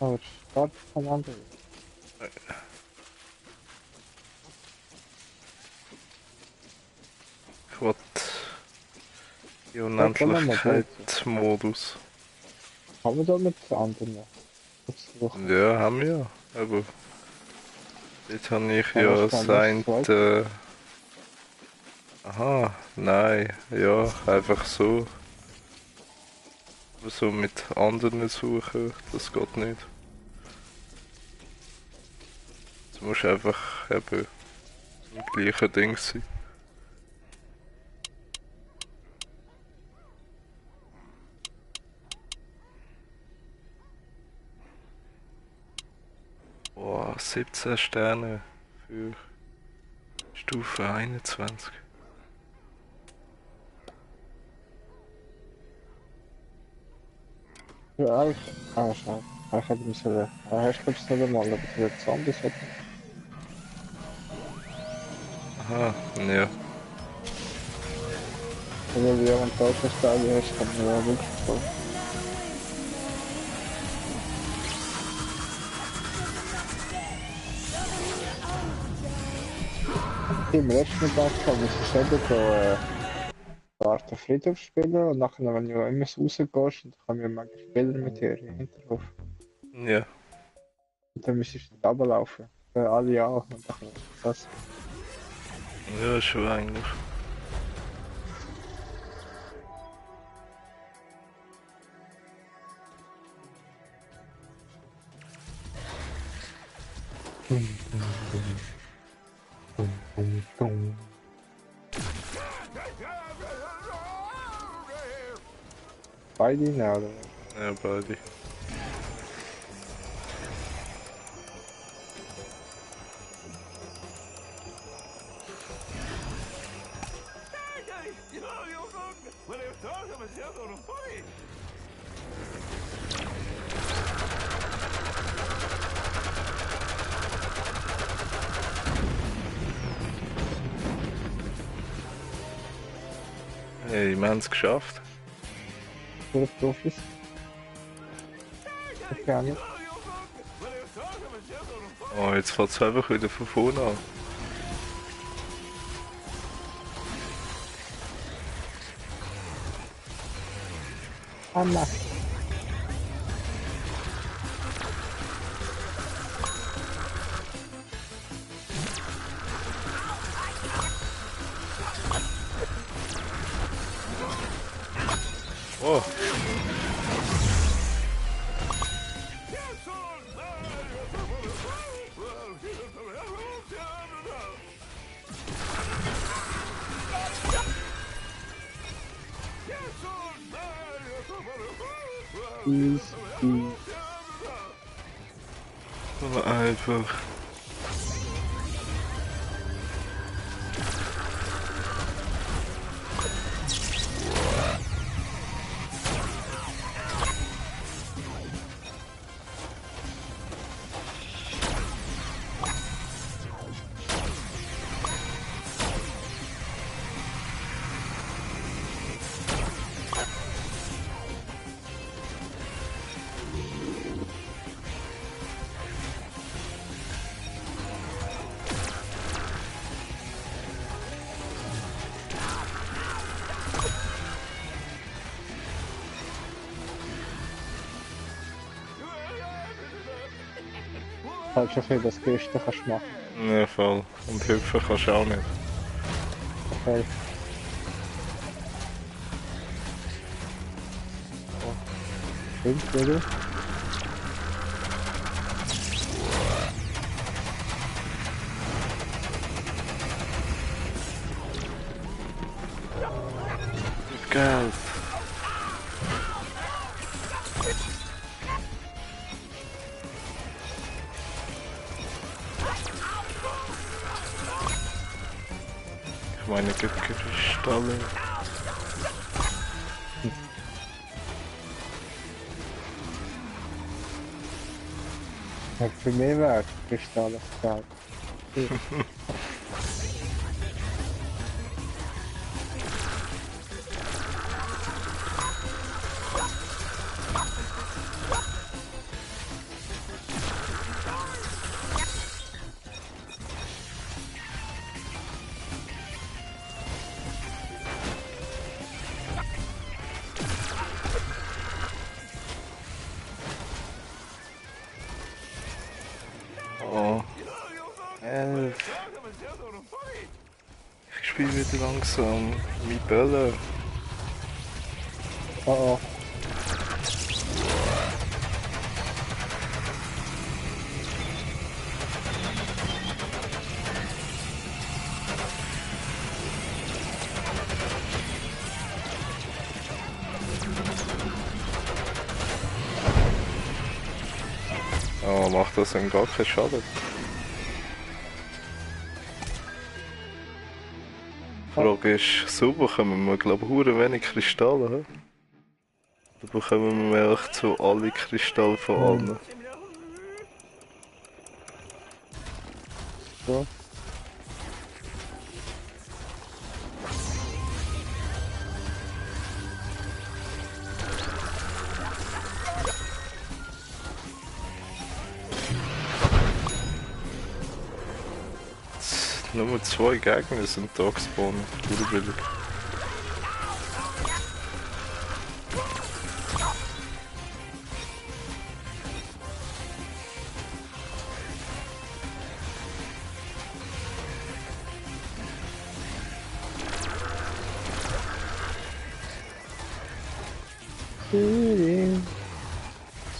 Aber jetzt startet kein anderer. Ich will die Ja, komm mal dort. Unendlichkeit-Modus. Haben wir da mit anderen? Jetzt suchen. Ja, haben wir ja. Aber jetzt habe ich Ja, ja was kann das? sein. Aha, nein, ja, einfach so. Aber so mit anderen suchen, das geht nicht. Du musst einfach eben im gleichen Ding sein. Boah, 17 Sterne für Stufe 21. Ja, eigentlich. Ah, schade. Ich hätte müssen. Ich glaube es nicht einmal, aber für Zombies hätte Aha, ja. oder wie jemand deutsches Stadion ist, kann mir ja wirklich voll. Im letzten gedacht habe, es ist eben so eine Art Friedhof spielen und nachher, wenn du immer so rausgehst, dann kommen ja manchmal Spieler mit dir im Hinterhof. Ja. Und dann müsstest du runterlaufen. Alle auch. Und dann das. Ja, schon eigentlich. Beide ne, oder? Ja, beide. Hey, wir haben es geschafft. Für die Profis. Okay, auch nicht. Oh, jetzt fängt es einfach wieder von vorne an. Ah, nein. Oh, Easy. aber einfach. Falls du für das Größte kannst machen. Ja, voll. Und hüpfen kannst du auch nicht. Okay. Stimmt, oder? Geld. Ich meine, gibt Kristalle. Hat für mich wert, Kristalle gesagt. Oh. 11. Ich spiele wieder langsam. Mein Bälle. Oh oh. Oh, macht das dann gar keinen Schaden? Frage ist, so bekommen wir, glaube ich, hure wenig Kristalle, hä? Da bekommen wir echt so alle Kristalle von allen. So. Nur 2 Gegner sind da gespawnt, billig.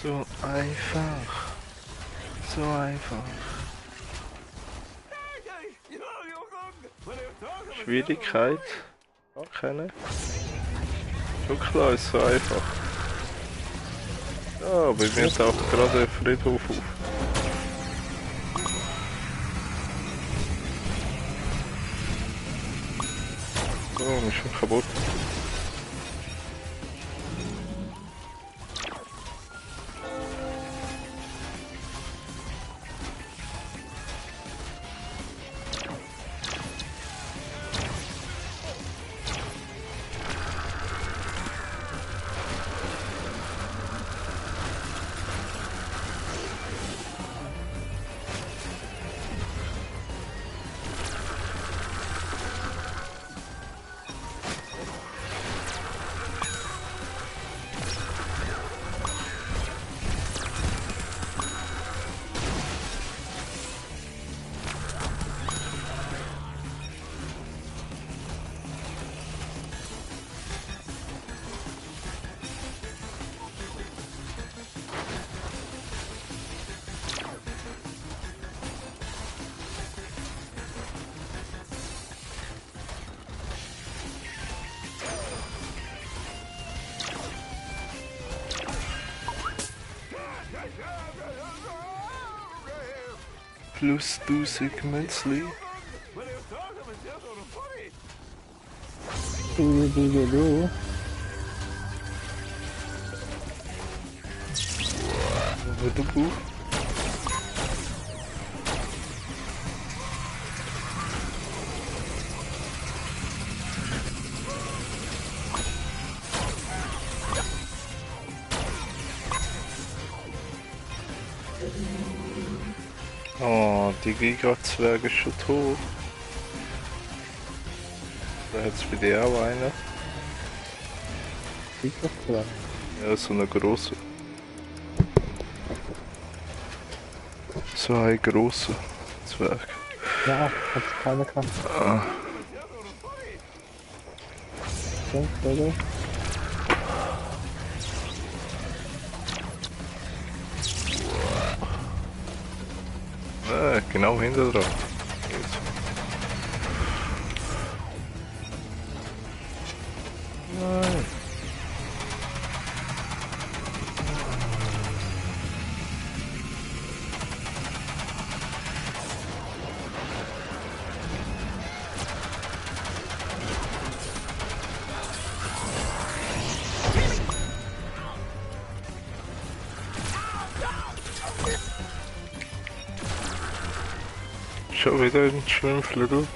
So einfach. So einfach. Schwierigkeit. Keine. Schon klar, ist so einfach. Ja, bei mir taucht gerade der Friedhof auf. Oh, ist schon kaputt. Plus 1000 Münzli. Du. Du. Oh, die Gigazwerg ist schon tot. Da hat's bei dir auch eine. Gigazwerg? Ja, so eine große. So ein großer Zwerg. Ja, hat keine Kraft. Ah. Oder? Genau hinter dran. Nein. Schon wieder ein Schwimmfler, du.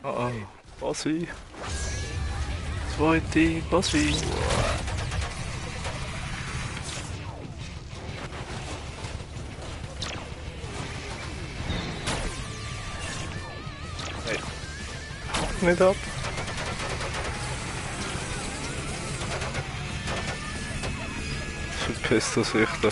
Ah, Bossi. Zweite Bossi. Hey. Haut nicht ab. Verpisst er sich da.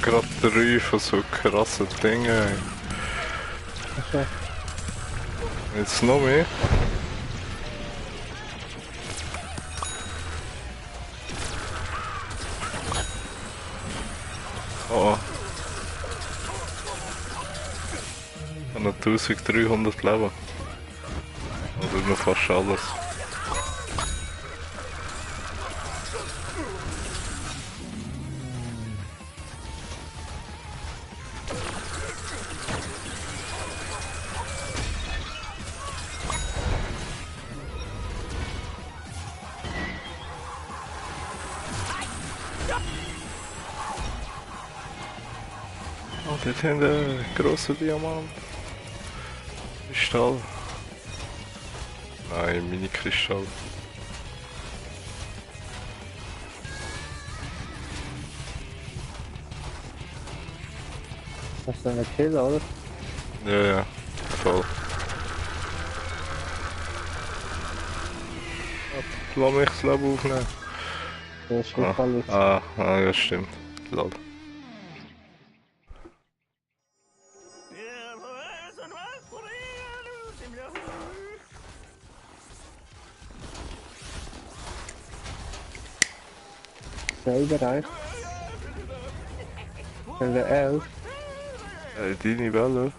gerade 3 von so krassen Dingen. Achso. Jetzt noch mehr. Oh. Ich habe noch 1300 Leben. Oder noch fast alles. Oh, dort haben wir einen grossen Diamant. Kristall. Nein, Mini-Kristall. Das ist eine Kill, oder? Ja, ja, voll. Lass mich das Leben aufnehmen. Der ist alles. Ja, stimmt. Lol. Selber reicht. Der 11. Deine Welle.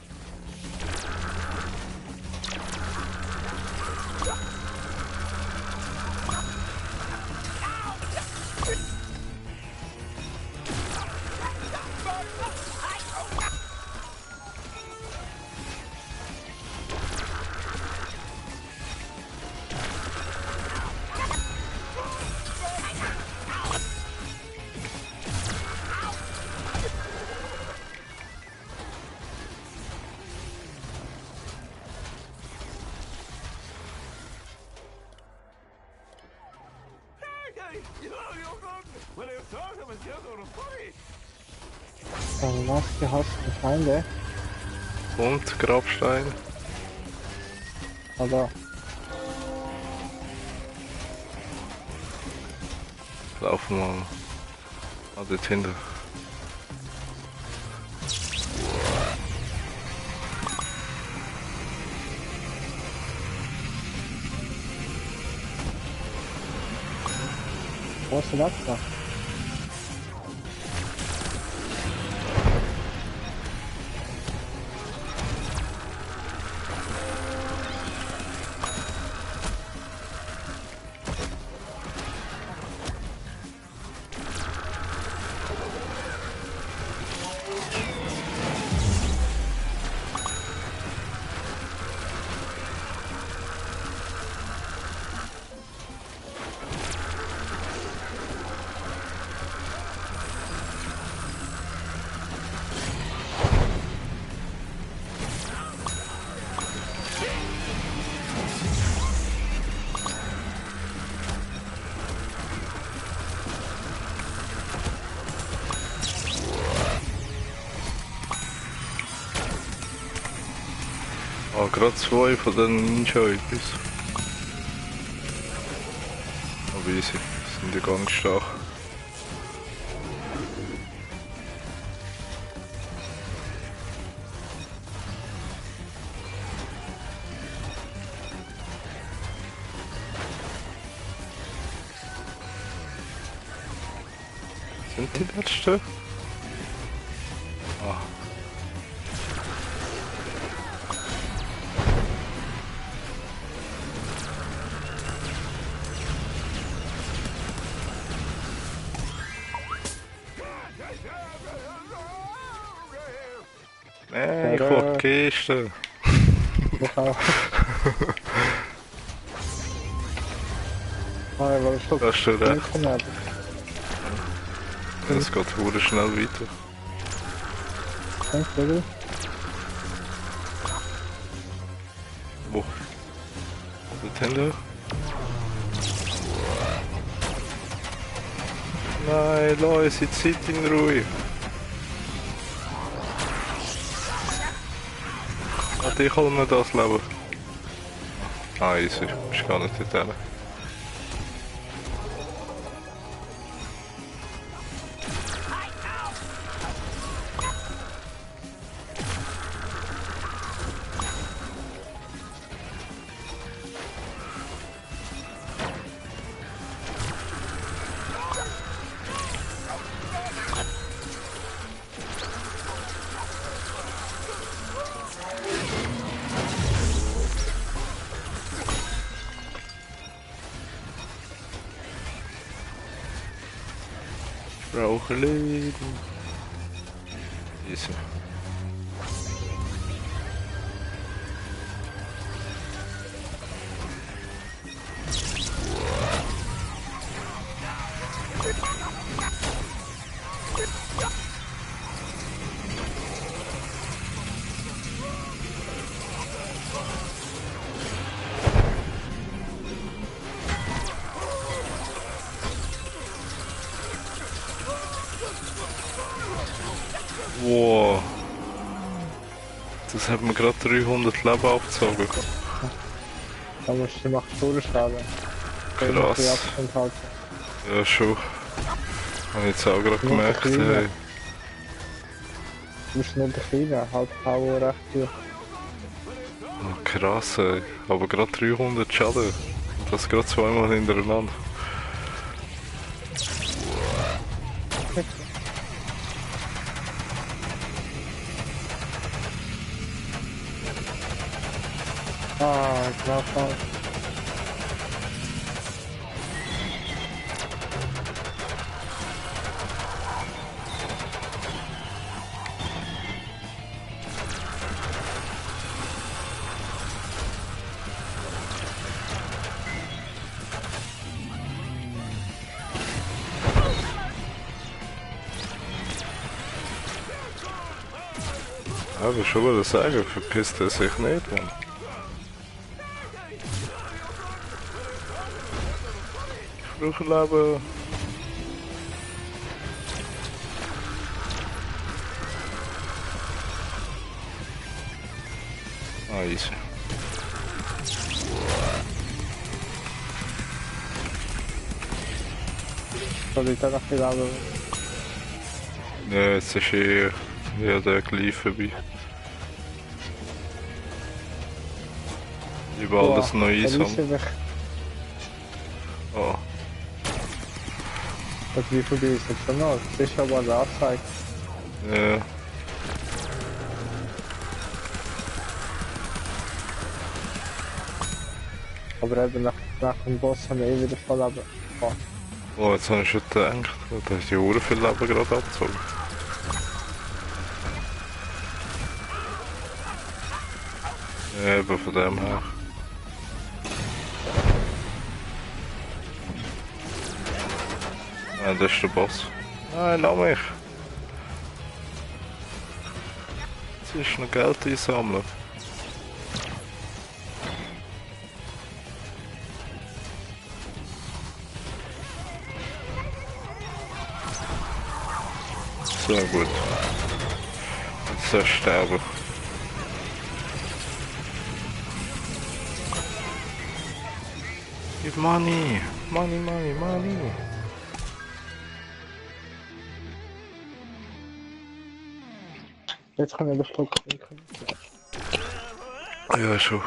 Dann was gehassten Feinde. Und Grabstein. Ah, da. Laufen wir mal. Dort hinten. Wo ist denn das da? Ah, gerade 2 von den Ninja-Ipis. Aber easy, sind ja ganz stark. Sind die letzten? Ah. Ich will die Kiste. Ah, ja, weil ich Da hast du recht. habe. Es geht verdammt schnell weiter. Danke, Digga. Wo? Dort hinten? Nein, lass unsere Zeit in Ruhe. Ich hol mir das Leben. Ah, easy. Ist gar nicht dort hin. Brauche Leben. Easy. Wow. Das hat mir gerade 300 Leben abgezogen. Da musst du macht Todesschaden. Krass. Ja, schon. Hab ich jetzt auch gerade gemerkt. Hey. Du bist nur der Kleine, halt Power recht hoch. Oh, krass, ey. Aber gerade 300 Schaden. Und das gerade zweimal hintereinander. Ah, knapp. Aber schon würde sagen, verpisst er sich nicht, Mann. Fruchtleben. Ah, easy. Soll ich da noch viel aber. Ja, jetzt ist ja der gleich vorbei. Überall das neue haben. Oh. Und wie viel ist jetzt schon noch? Das ist aber eine Anzeige. Ja. Aber eben nach dem Boss haben wir wieder voll aber. Oh. Oh, jetzt habe ich schon gedacht, da ist die Uhr viel Leben gerade abgezogen. Ja, eben von dem her. Ja, das ist der Boss. Nein, lass mich! Jetzt ist noch Geld einsammeln. So gut. Jetzt soll ich sterben. Give money! Money, money, money! Jetzt kann ich das Druck trinken. Ja, schon.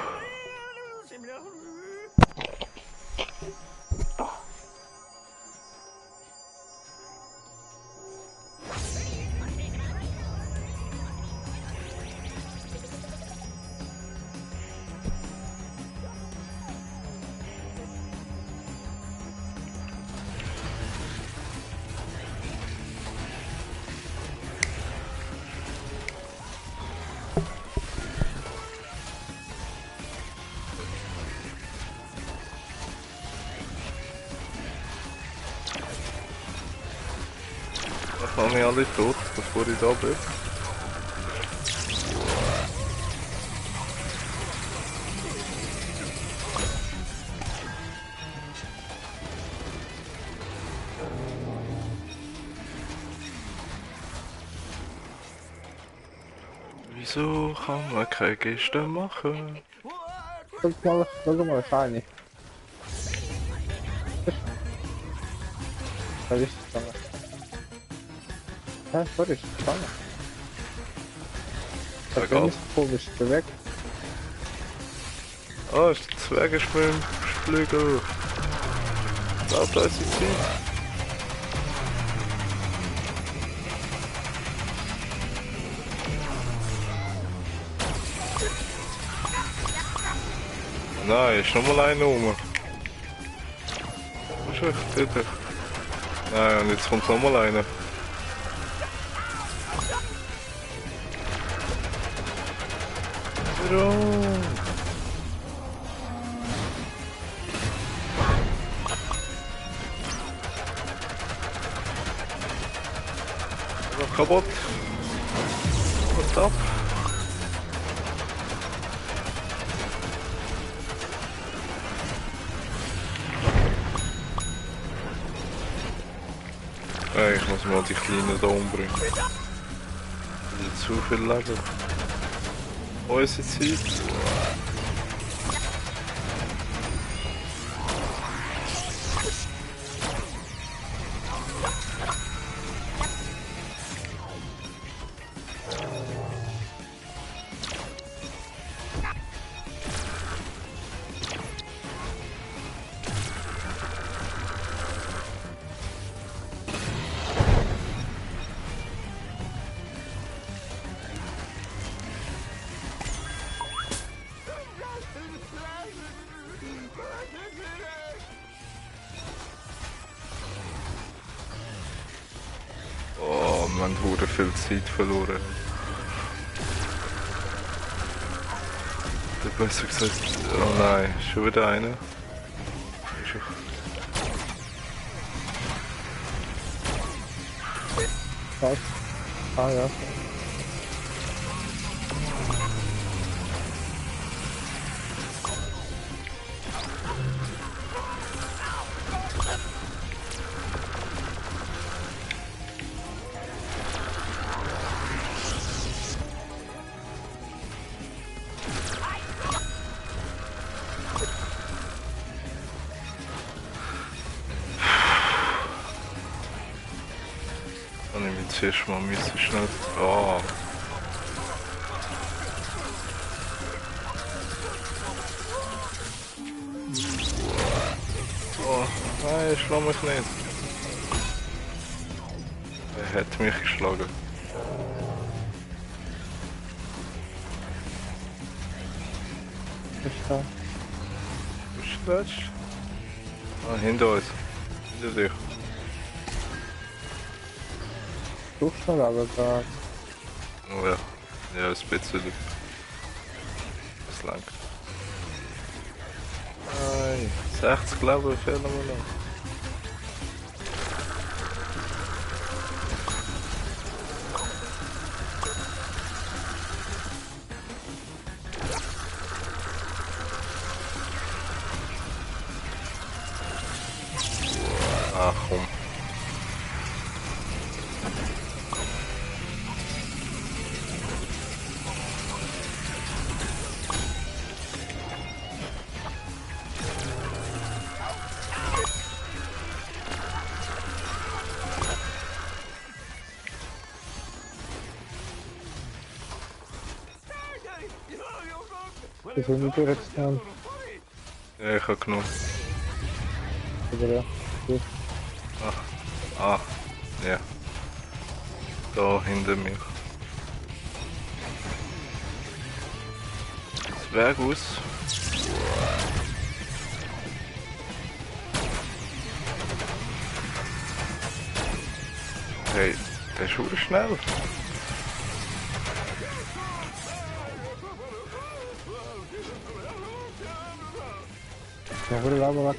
Noch nicht alle tot, bevor ich da bin. Wieso kann man keine Geste machen? Schau mal, Shiny. Da ist es dann. Ja, sorry, ist spannend. Das Egal. ist komisch, der weg. Ah, ist der Zwergenschwimmbügel. Laut unsere Zeit. Nein, ist noch mal einer rum. Was ist echt, bitte? Nein, und jetzt kommt nochmal einer. Warum? Kaputt. Und ab. Ich muss mal die Kleinen da umbringen. Zu viel Leben. Unsere Zeit. Oh, man wurde viel Zeit verloren. Der besser gesagt. Oh nein, schon wieder einer. Was? Ah ja. Und ich will zuerst mal müssen schnell. Oh. Oh, nein, schlag mich nicht. Er hat mich geschlagen. Ist da. Wo ist der letzte? Ah, hinter uns. Hinter dich. Durchschlag aber gerade. Oh ja. Ja, ein bisschen. Das lang. Nein. 60 glaube ich fehlen mir noch. Ach komm. Das ist nicht direkt dran. Ja, ich hab genug. Oder ja. Gut. Ah, ja. Da hinter mir. Zwergus. Hey, der ist schon schnell. Ja, wurde aber was.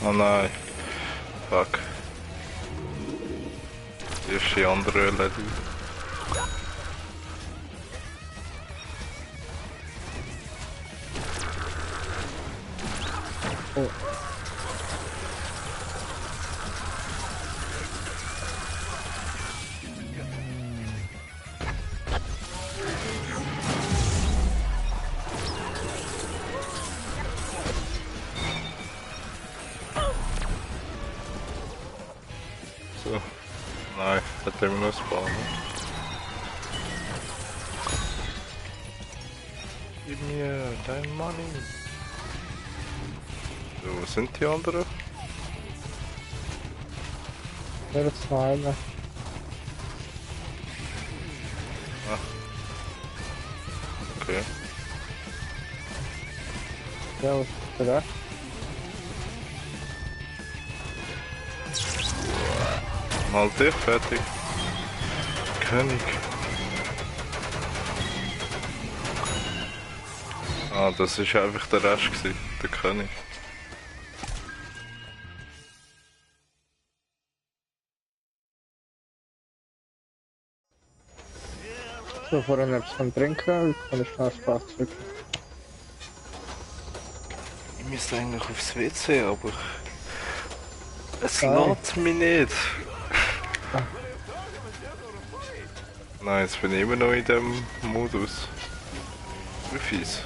Oh nein. Fuck. Die ist die andere erledigt. Oh. So. Nein, hat immer noch spawnen. Gib mir dein Money. So, wo sind die anderen? Ja, das war einer. Okay. Ja, was ist der? Mal dich fertig. König. Ah, das ist einfach der Rest gewesen, der König. So, vorhin etwas von trinken, kann ich schnell Spaß zurück. Ich müsste eigentlich aufs WC, aber es Nein. lädt mich nicht. Ah. Nein, jetzt bin ich immer noch in dem Modus. Wie fies.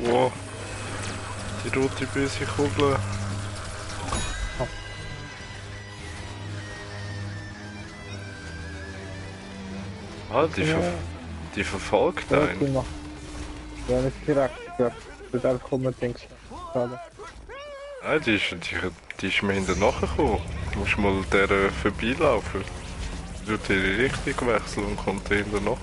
Wow, die rote böse Kugel. Ah, die verfolgt Ja, einen. macht. Ja, nicht direkt, ja. Wird einfach unbedingt schade. Ah, die ist mir hinterher nachgekommen. Du musst mal der vorbeilaufen. Du die Richtung wechseln und kommt der hinterher nach.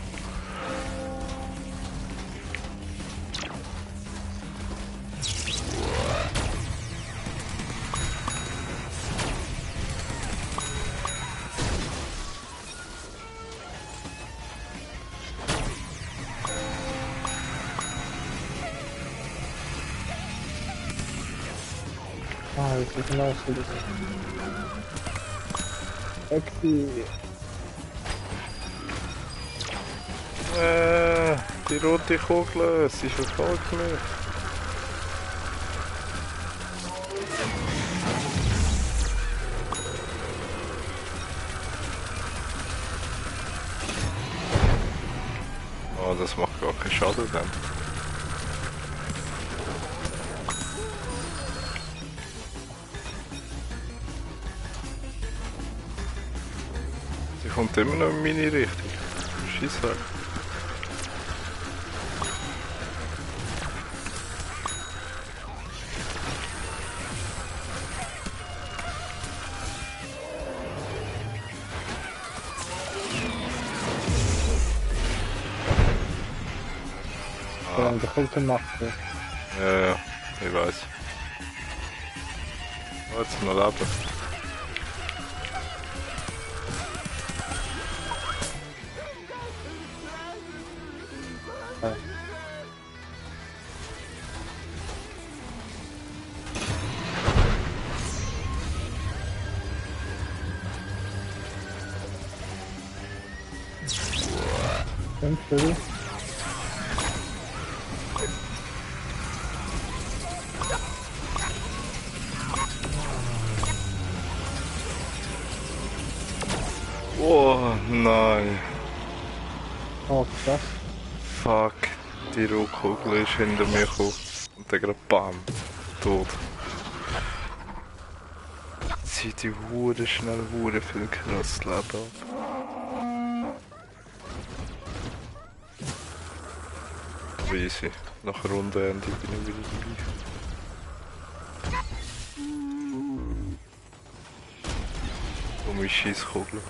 Ah, das ist genau so. Exi. Die rote Kugel, sie verfolgt mich. Oh, das macht gar keinen Schaden dann. Sie kommt immer noch in meine Richtung. Scheissdreck. Ja, der kommt zum Macht. Ja, ich weiß. Oh, jetzt noch leben. Ja. Schön. Oh nein. Oh, krass. Fuck. Die Rohkugel ist hinter mir gekommen. Und dann gerade BAM. Tot. Zieht die Hure schnell Hure viel krass Leben ab. Aber easy. Nach Rundenende bin ich wieder dabei. Oh, meine Scheisskugel.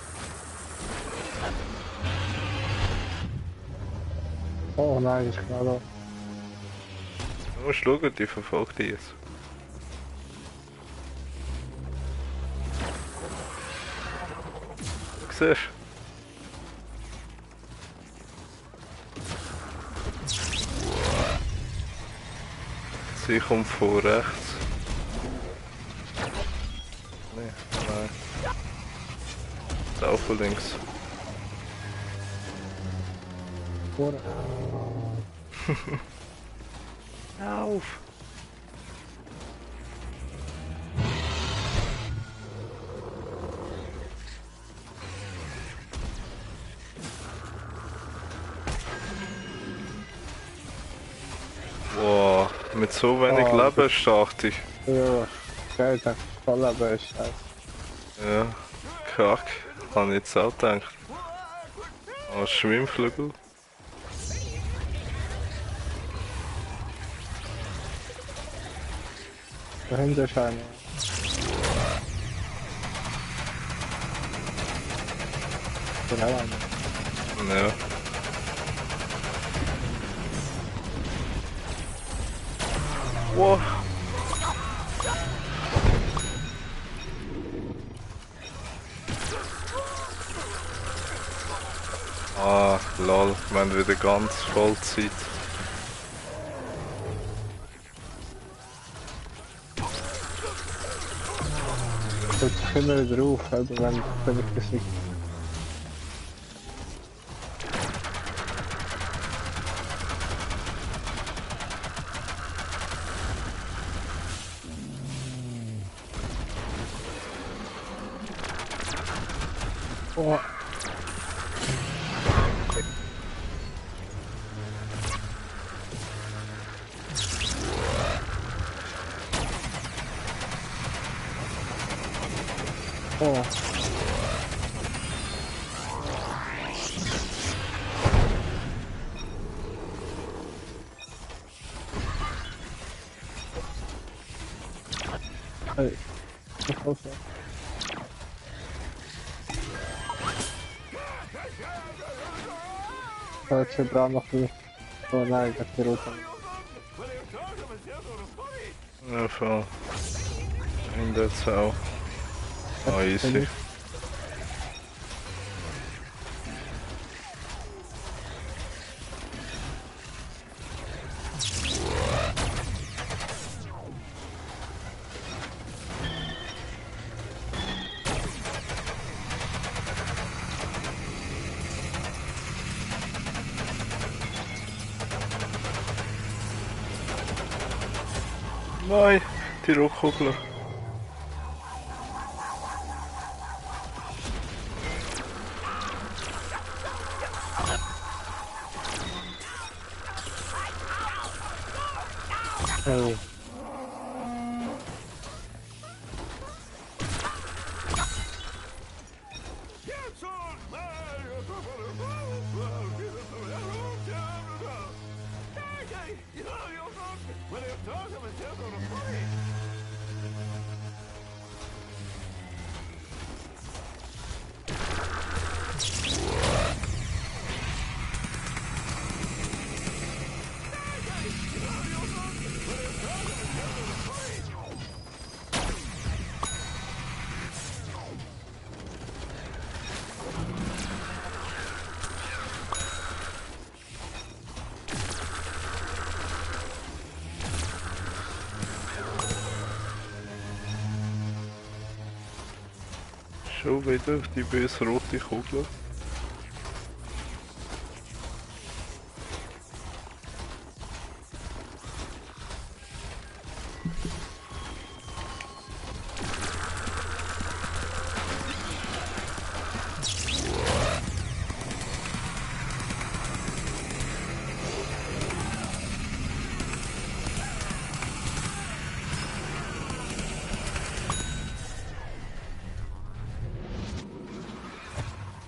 Oh nein, ist genau da. Du musst schauen, die verfolgt dich jetzt. Siehst du? Sie kommt von rechts. Nee, nein. Auch von links. Oder? Auf! Wow, mit so wenig Oh, Leben starte ich. ja, geil, dann voll aber ist das. Ja, kack. Habe ich jetzt auch gedacht. Oh, Schwimmflügel. Dahinter ist einer. Genau einer. Ja. Wow. Ah, lol, wir haben wieder ganz Vollzeit. Tut sich immer wieder auf, oder wenn ich besiegt. Oh, oh. Hey, ich hoffe. Jetzt wird auch noch viel. Oh nein, das ist die Route. Ja, voll. In der Zau. Ah, easy. Nein, die Rockkugel. Hey. Schon wieder die böse rote Kugel.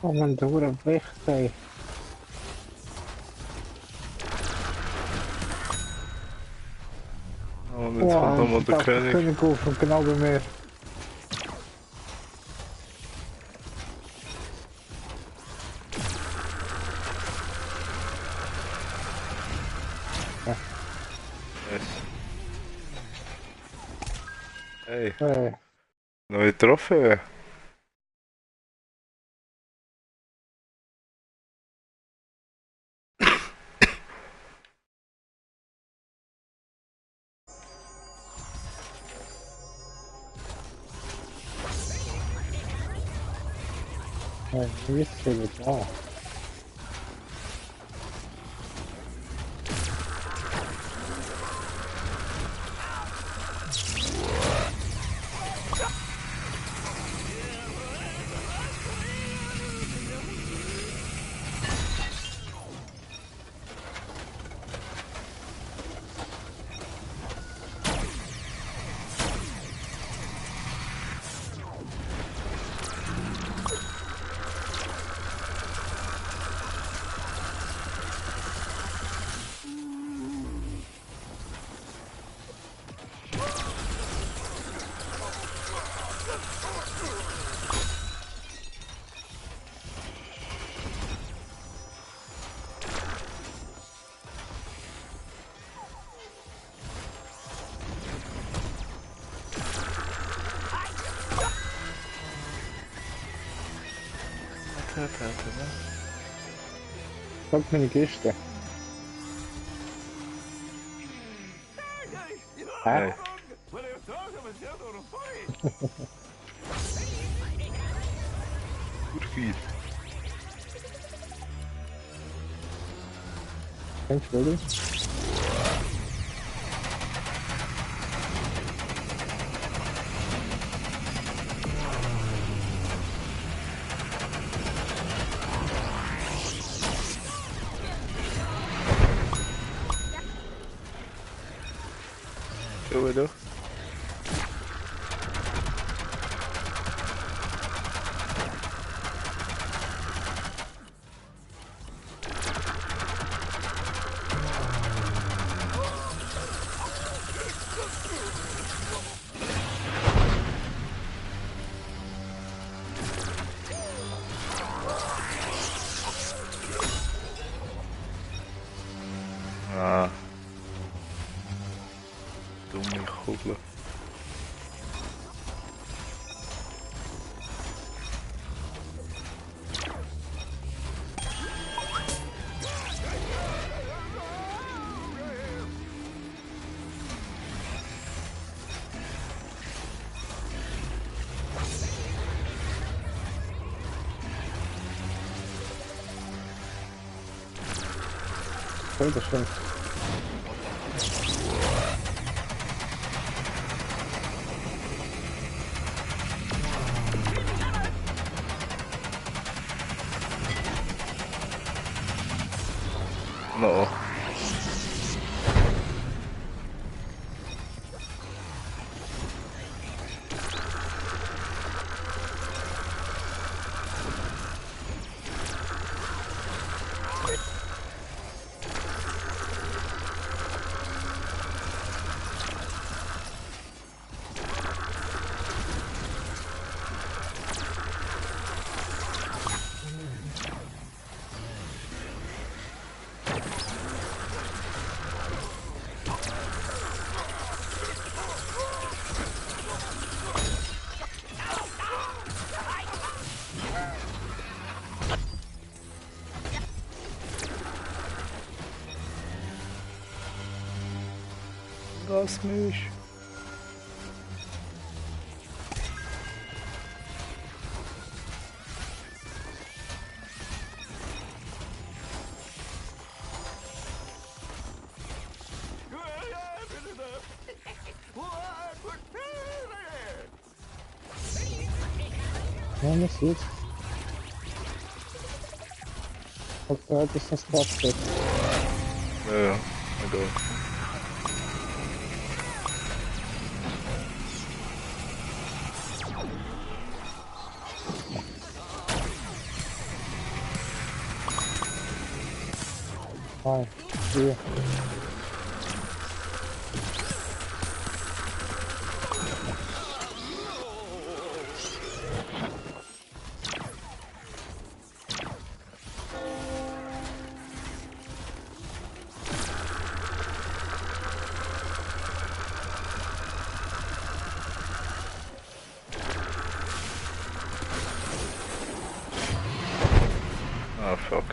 Oh man, der Hure weg, ey. Und jetzt kommt nochmal der König. König auf und genau bei mir. Yes. Hey, Hey. neue Trophäe. wie ist sie da? Sag meine Kiste. Hey. Gut viel. Entschuldigung. Schau doch. Ah. Dumme Kugel. Voll das stimmt. No. Lass mich. Ja, das ist. Ob da halt ist das Kraftwerk. Ja, egal. Nein, hier. Ah, fuck.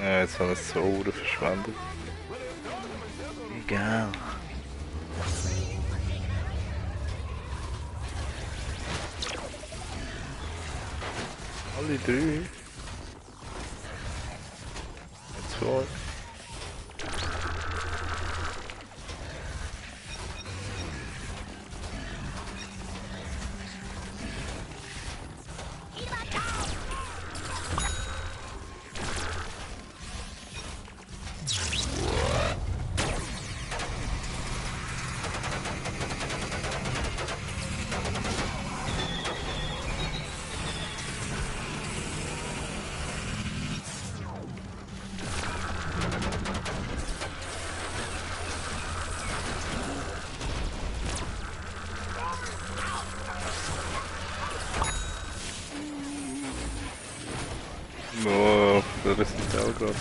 Ja, jetzt habe ich so Uhren verschwendet. Egal. Alle drei. Zwei. Oh, das ist nicht auch gerade.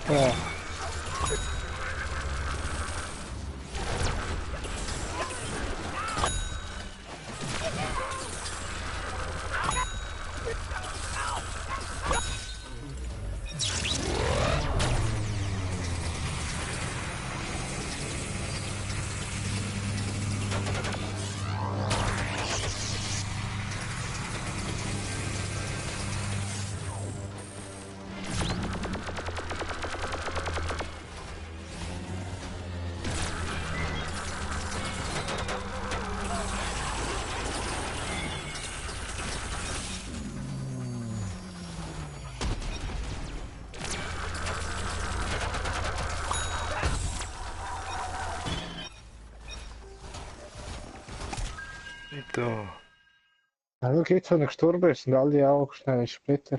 Ja. Da. Ja, schau jetzt, wenn er gestorben ist, sind alle auch schnell Splitter.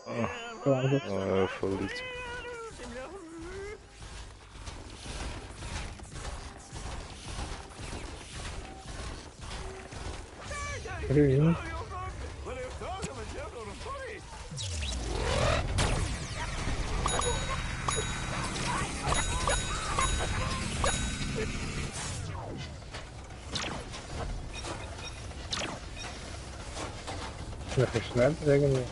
Ah, Ja, ah, voll easy. grün. Das ist schnell irgendwie.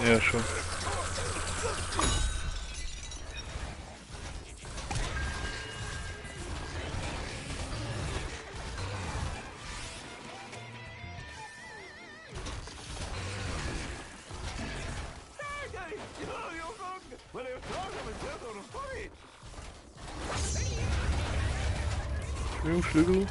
Ja, schon. Flügel.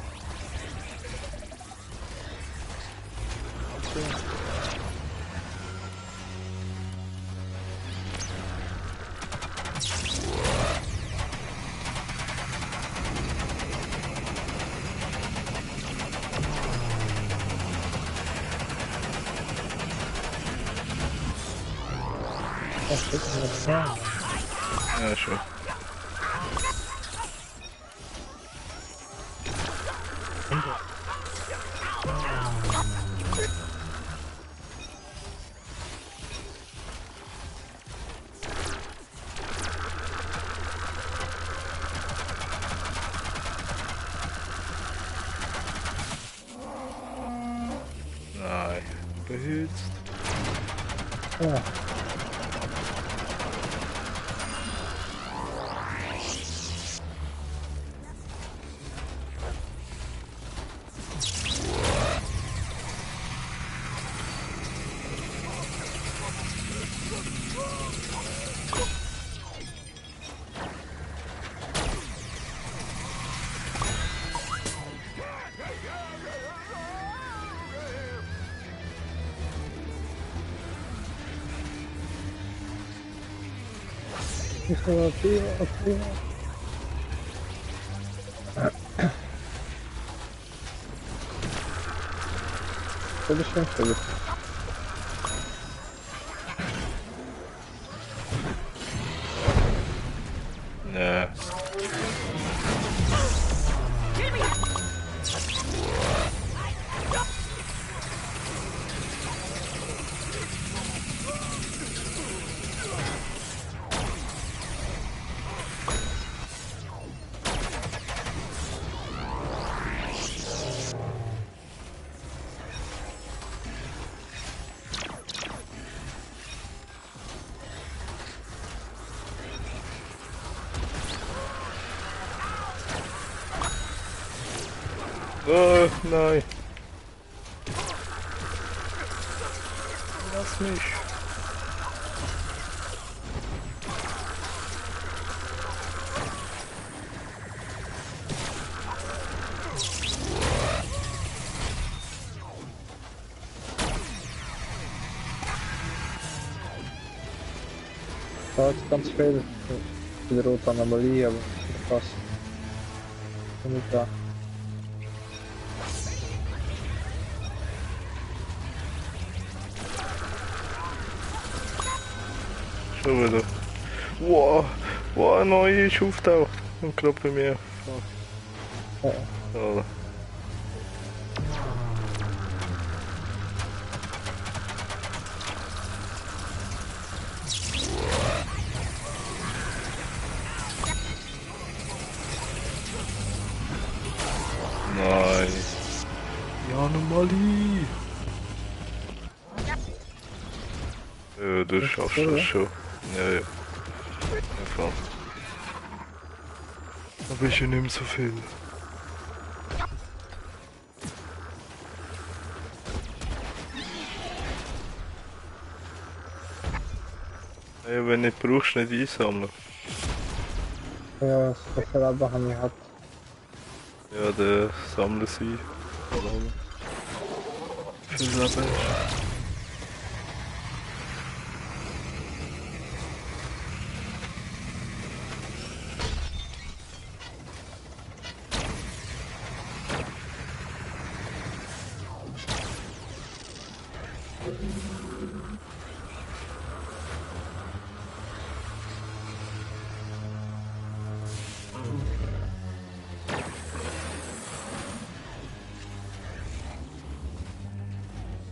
Das ist das ja. Ja, schon. Nein, behützt. Ja. Ich habe viel. Das ist schon viel. Oh, nein. Lass mich. Da hat ganz viel in der roten Anomalie, aber fast. Bin nicht da. Schon wieder. Wow, wow, ein neuer ist auftaucht. Und gerade bei mir. Ja. Oh. Nein. Ja, Anomalie. Ja, du schaffst das schon. Ja, ja. Einfach. Aber ist ja nicht mehr so viel. Ja, wenn nicht brauchst, nicht einsammeln. Ja, so viel aber habe ich gehabt. Ja, der sammeln sie. Viel Leben hast.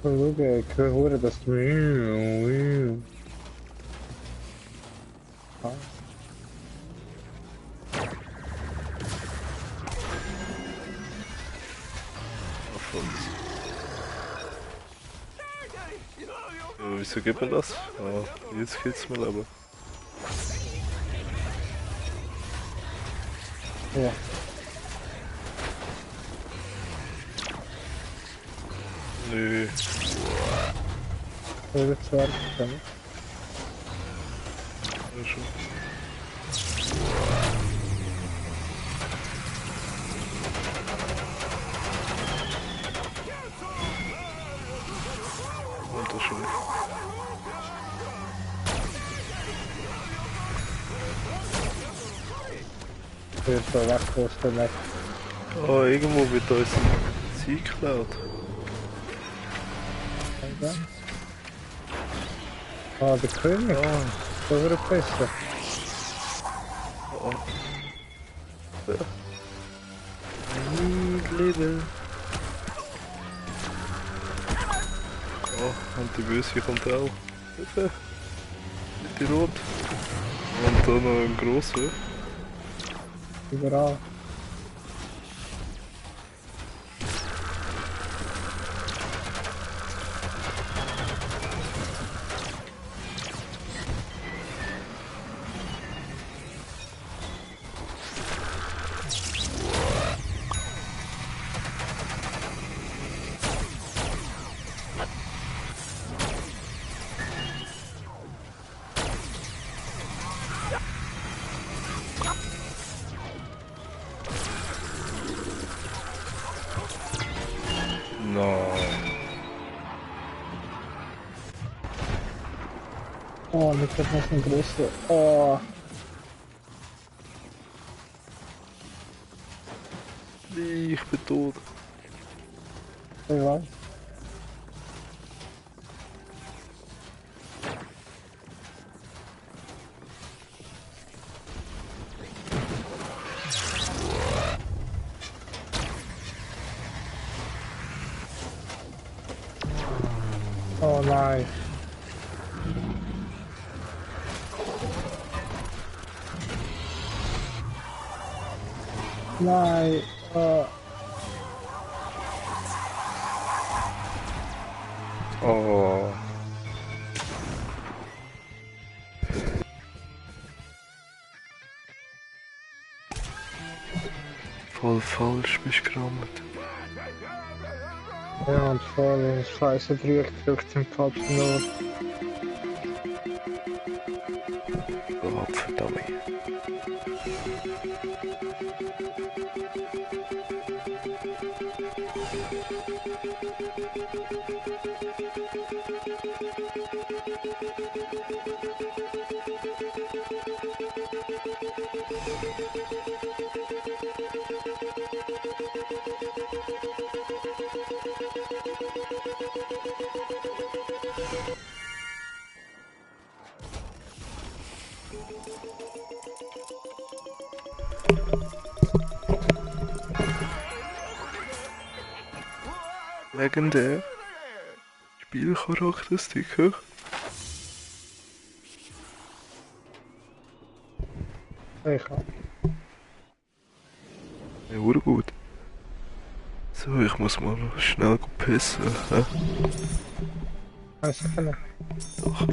Schau, ich höre das. Ah. Ja, wieso gibt man das? Ah, jetzt geht's mir aber. Ja, Nö. das wird schwer. Ja, schon. Und das schon. Ich will so wegposten. Ah, irgendwo wird uns ein Sieg geklaut. Ah, der König. Ah, Das wird besser. ah. Ja. Nie leben. Oh, und die Böse kommt auch. Hilfe. Mit die Rot. Und dann noch ein grosser. Überall. Nein. Oh, nicht noch ein großer. Oh, Ich bin tot. ich weiß. Oh nein. Nein. Oh. Voll falsch bist du gerammt. Ja, und voll scheiße früh gedrückt im falschen Ort. Gott verdammt. Legendär. Spielcharakteristiker. Ich auch. Ja, gut. So, ich muss mal schnell pissen. Hä? Weiß ich nicht. Doch.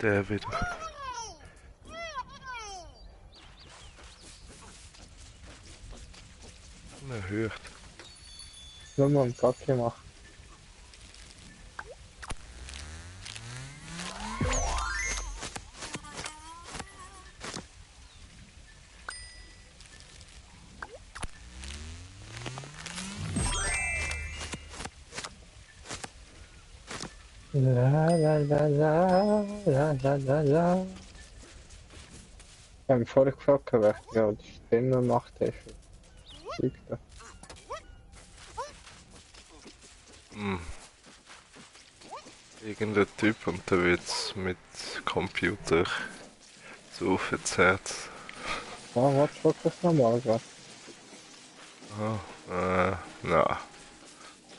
Der wieder. Unerhört. Nur mal einen Tag gemacht. La la la la la la la la. Ich habe vorher gefragt, wer ja die Stimme macht. Zeug da. Irgendein Typ und der wird's mit Computer so verzerrt. Ah, was war das nochmal gerade? Na.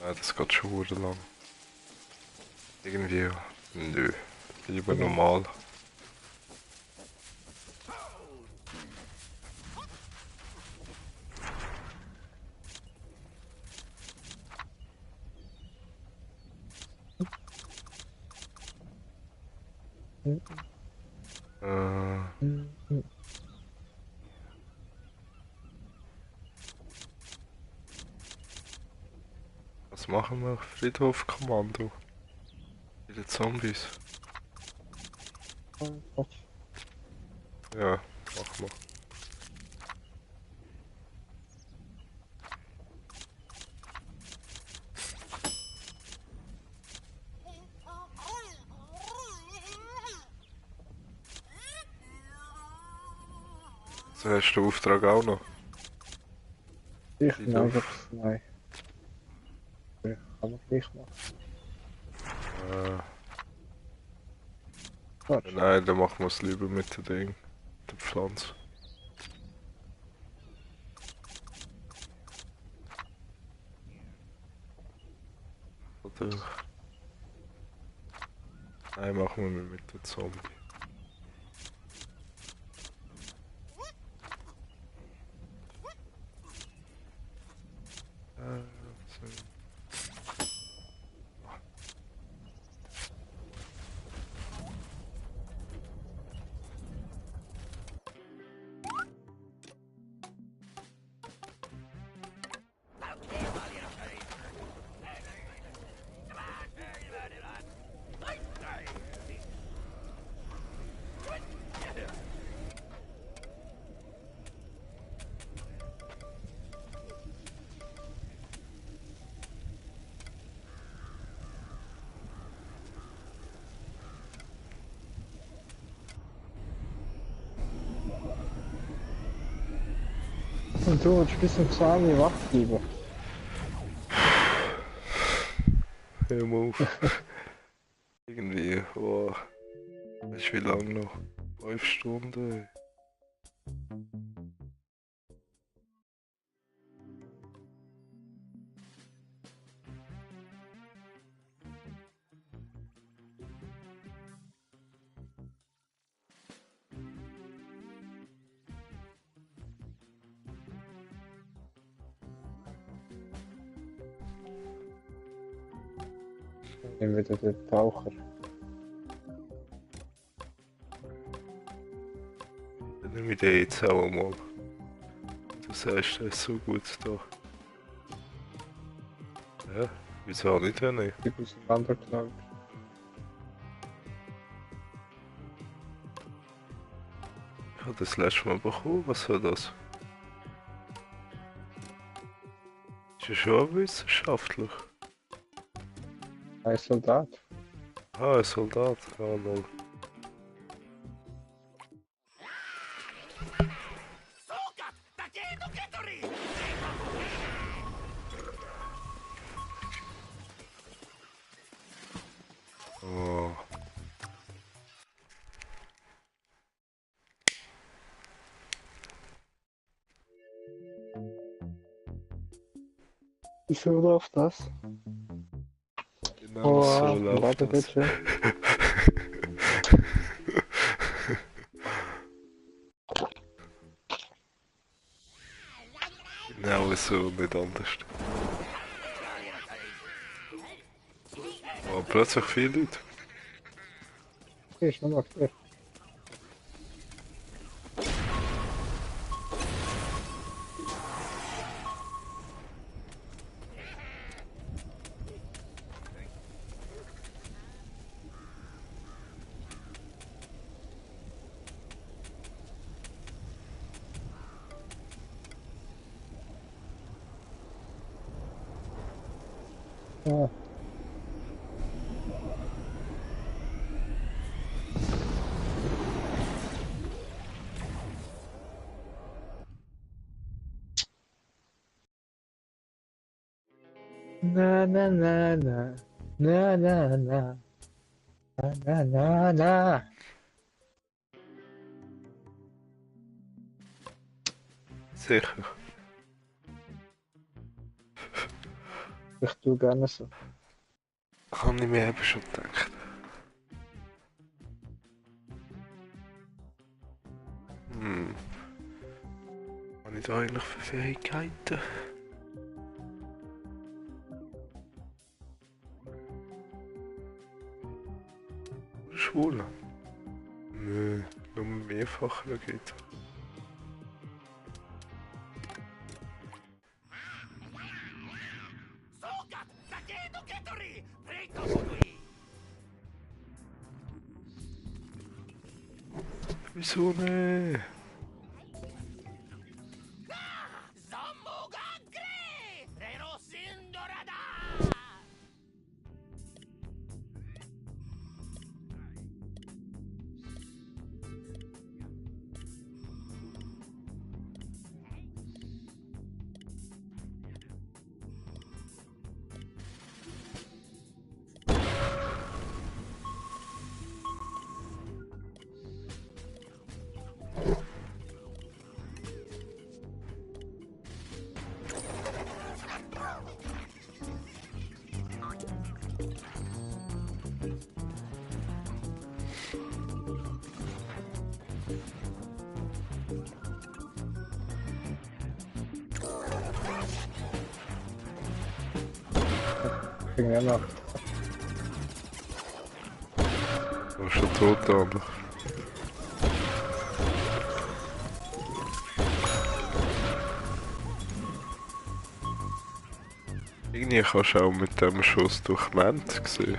Ja, das geht schon verdammt lang. Irgendwie, nö. Lieber normal. Äh, was machen wir? Friedhof-Kommando. Viele Zombies. Ja, machen wir. So hast du den Auftrag auch noch. Ich nein, nein. Ja, kann man gleich machen. Nein, dann machen wir es lieber mit dem Ding. Der Pflanze. Oder... Nein, machen wir mit dem Zombie. So. Und du willst bis zum 2 Uhr wach bleiben? Hör mal auf. Irgendwie, oh. Weißt du wie lange noch? 5 Stunden. Dann wieder der Taucher. Dann nehme ich den jetzt auch mal. Du sagst, der ist so gut da. Ja, wieso auch nicht, wenn nicht? Ich bin auseinandergeklaut. Ich habe das letzte Mal bekommen, was war das? Ist ja schon wissenschaftlich. Ein Soldat. Ah, ein Soldat. Ah, lol. Oh. Wieso läuft das? Genau so läuft warte das. bitte. Genau so, nicht anders. Oh, plötzlich viele Leute. Ich nur aktiv. Ja. Na na na na na na na na na na. Sicher. Ich tue gerne so. Habe ich mir eben schon gedacht. Was habe ich da eigentlich für Fähigkeiten? Schwule? Nö, nur mehrfach geht. Wieso ne? Ich bin ja noch. Du bist schon tot, aber. Irgendwie kannst du auch mit dem Schuss durch die Wand sehen.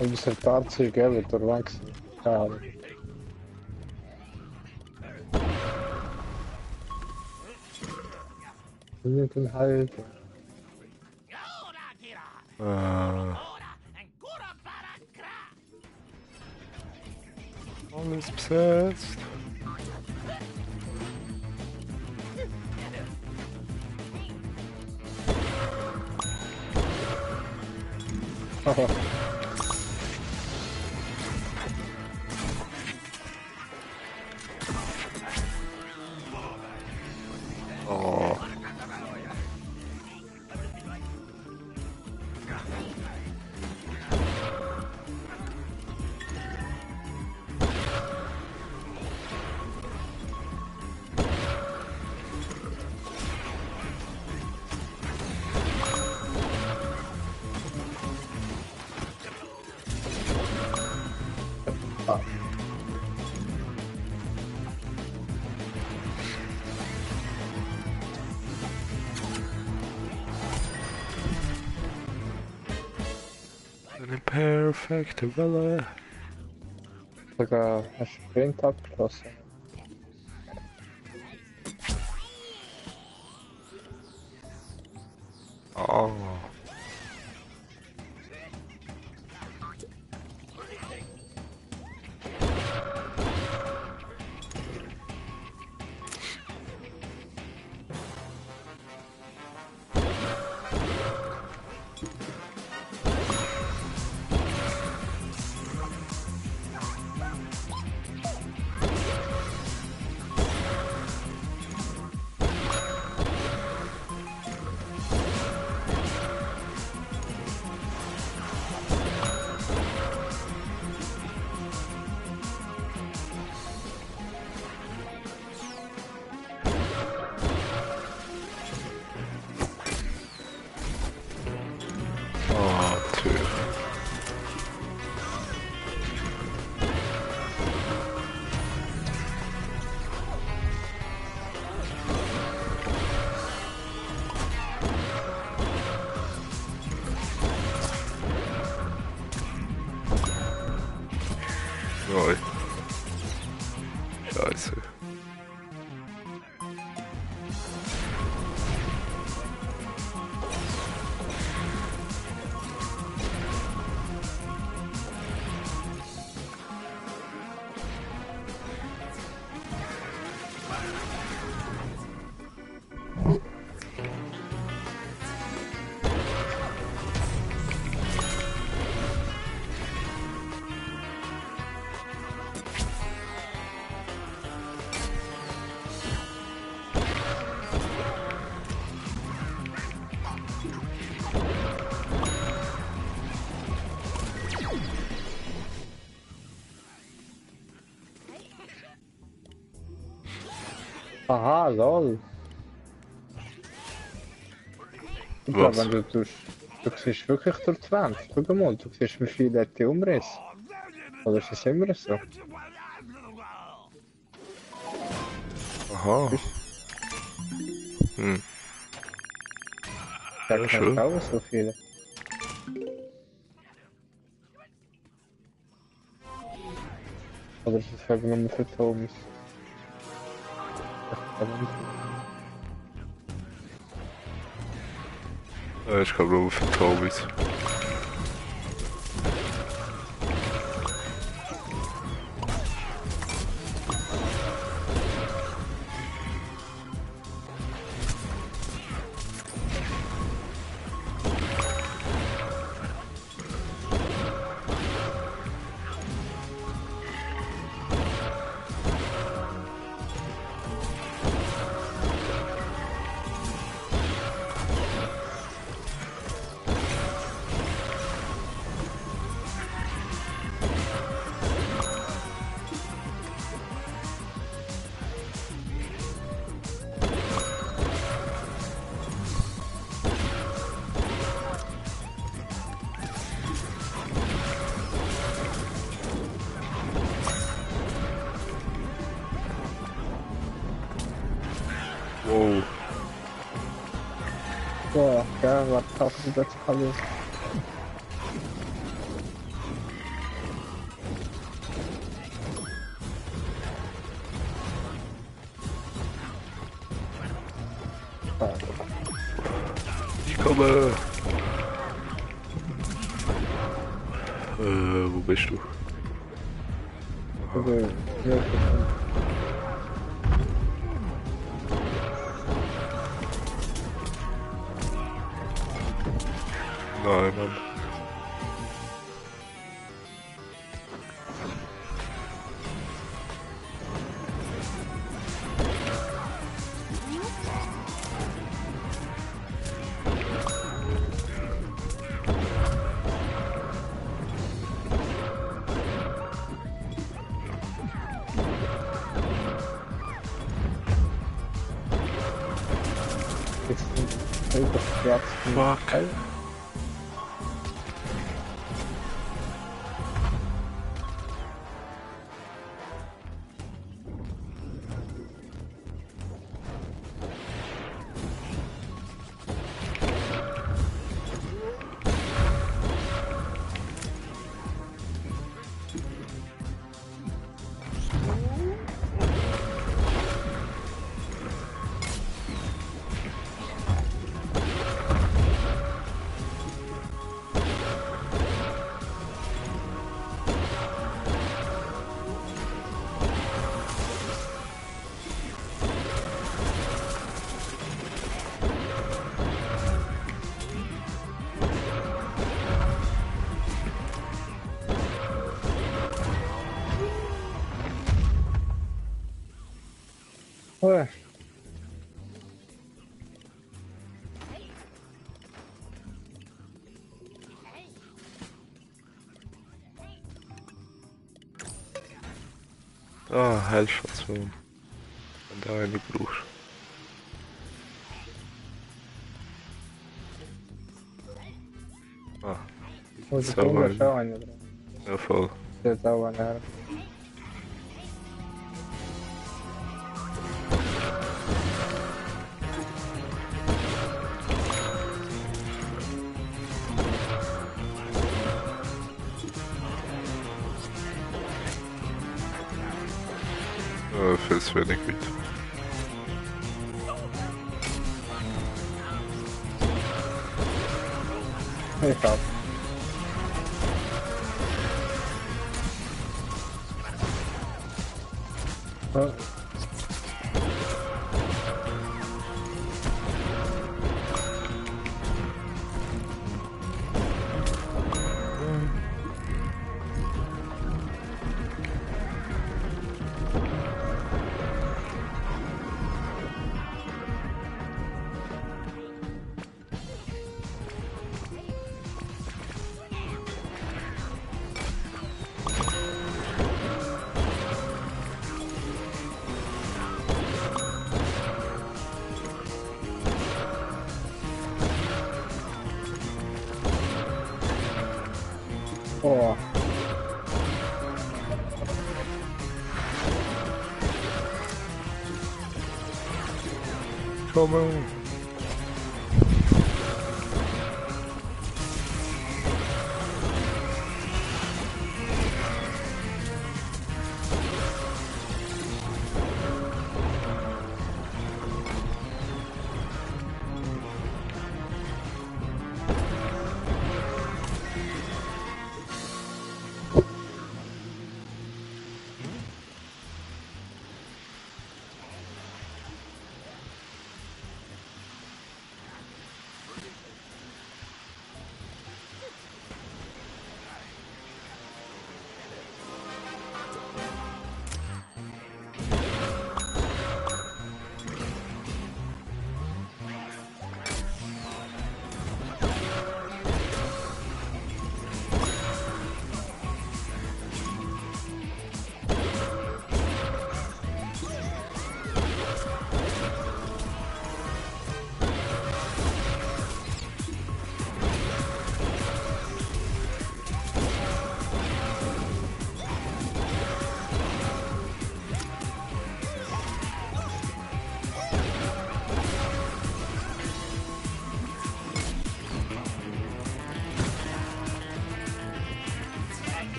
Disertatie, gell, wird er lang sein. Ja. Nicht ein Halt. Alles besetzt. Oh. Ah. Eine perfekte Welle. Sogar ein Sprint abgeschlossen. Oh. Oh, Tür. Neu. Scheiße. Aha, lol. Ich glaube, Was? wenn du siehst wirklich durch die Wand. Schau mal, du siehst, wie viele die Umriss. Oder ist es immer so? Aha. Weißt Hm. du, Ja, da schon. kennst auch so viele. Oder ist es vielleicht nur für Thomas? Ja, ich glaube nur für Tobis. Wow. Boah, geil, was taucht das alles? Ah, Ich komme. Wo bist du? also, ja, Nein, Mann. Ist ein überschwarzten Fuck. Teil. Oh, Ah, Heilstation. Wenn du eine brauchst. Ah, oh, so die Bombe eine. ist auch eine drin. Ja, voll. Das ist auch eine. Viel zu wenig weit. Ich hab. Oh. Oh. Come on.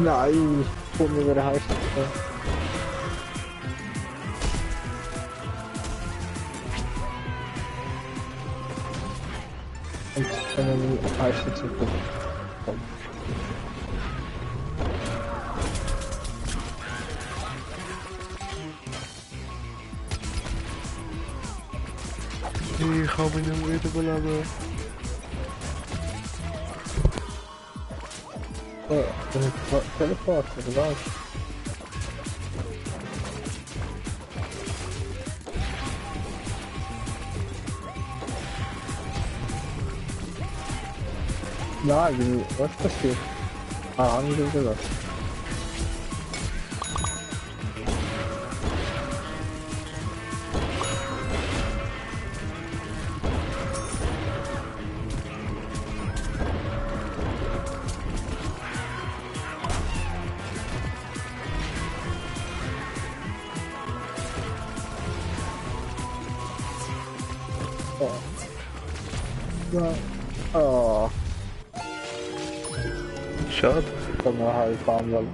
Nein, vor mir wieder heißt. Und dann heißt es zu kommen. Ich kann mich nicht mehr wiederbeleben. Oh, dann ist Teleport, oder was? Nein, was passiert? Ah, haben wir gelassen. Oh. Ja. Oh. Schade. Kann man halt fahren, weil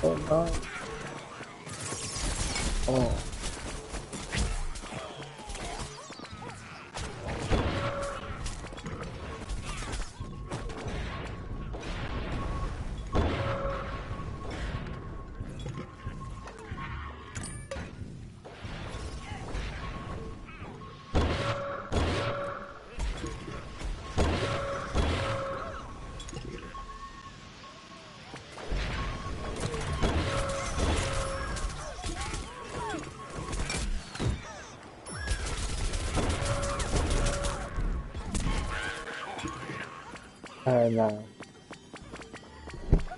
oh nein. Oh. Nein.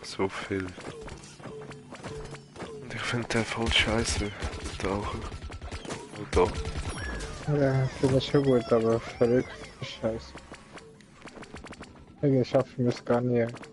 So viel. Und ich finde den voll scheiße, der Taucher. Und da. Ja, finde ich schon gut, aber verrückt. Scheiße. Ich schaffe es gar nicht.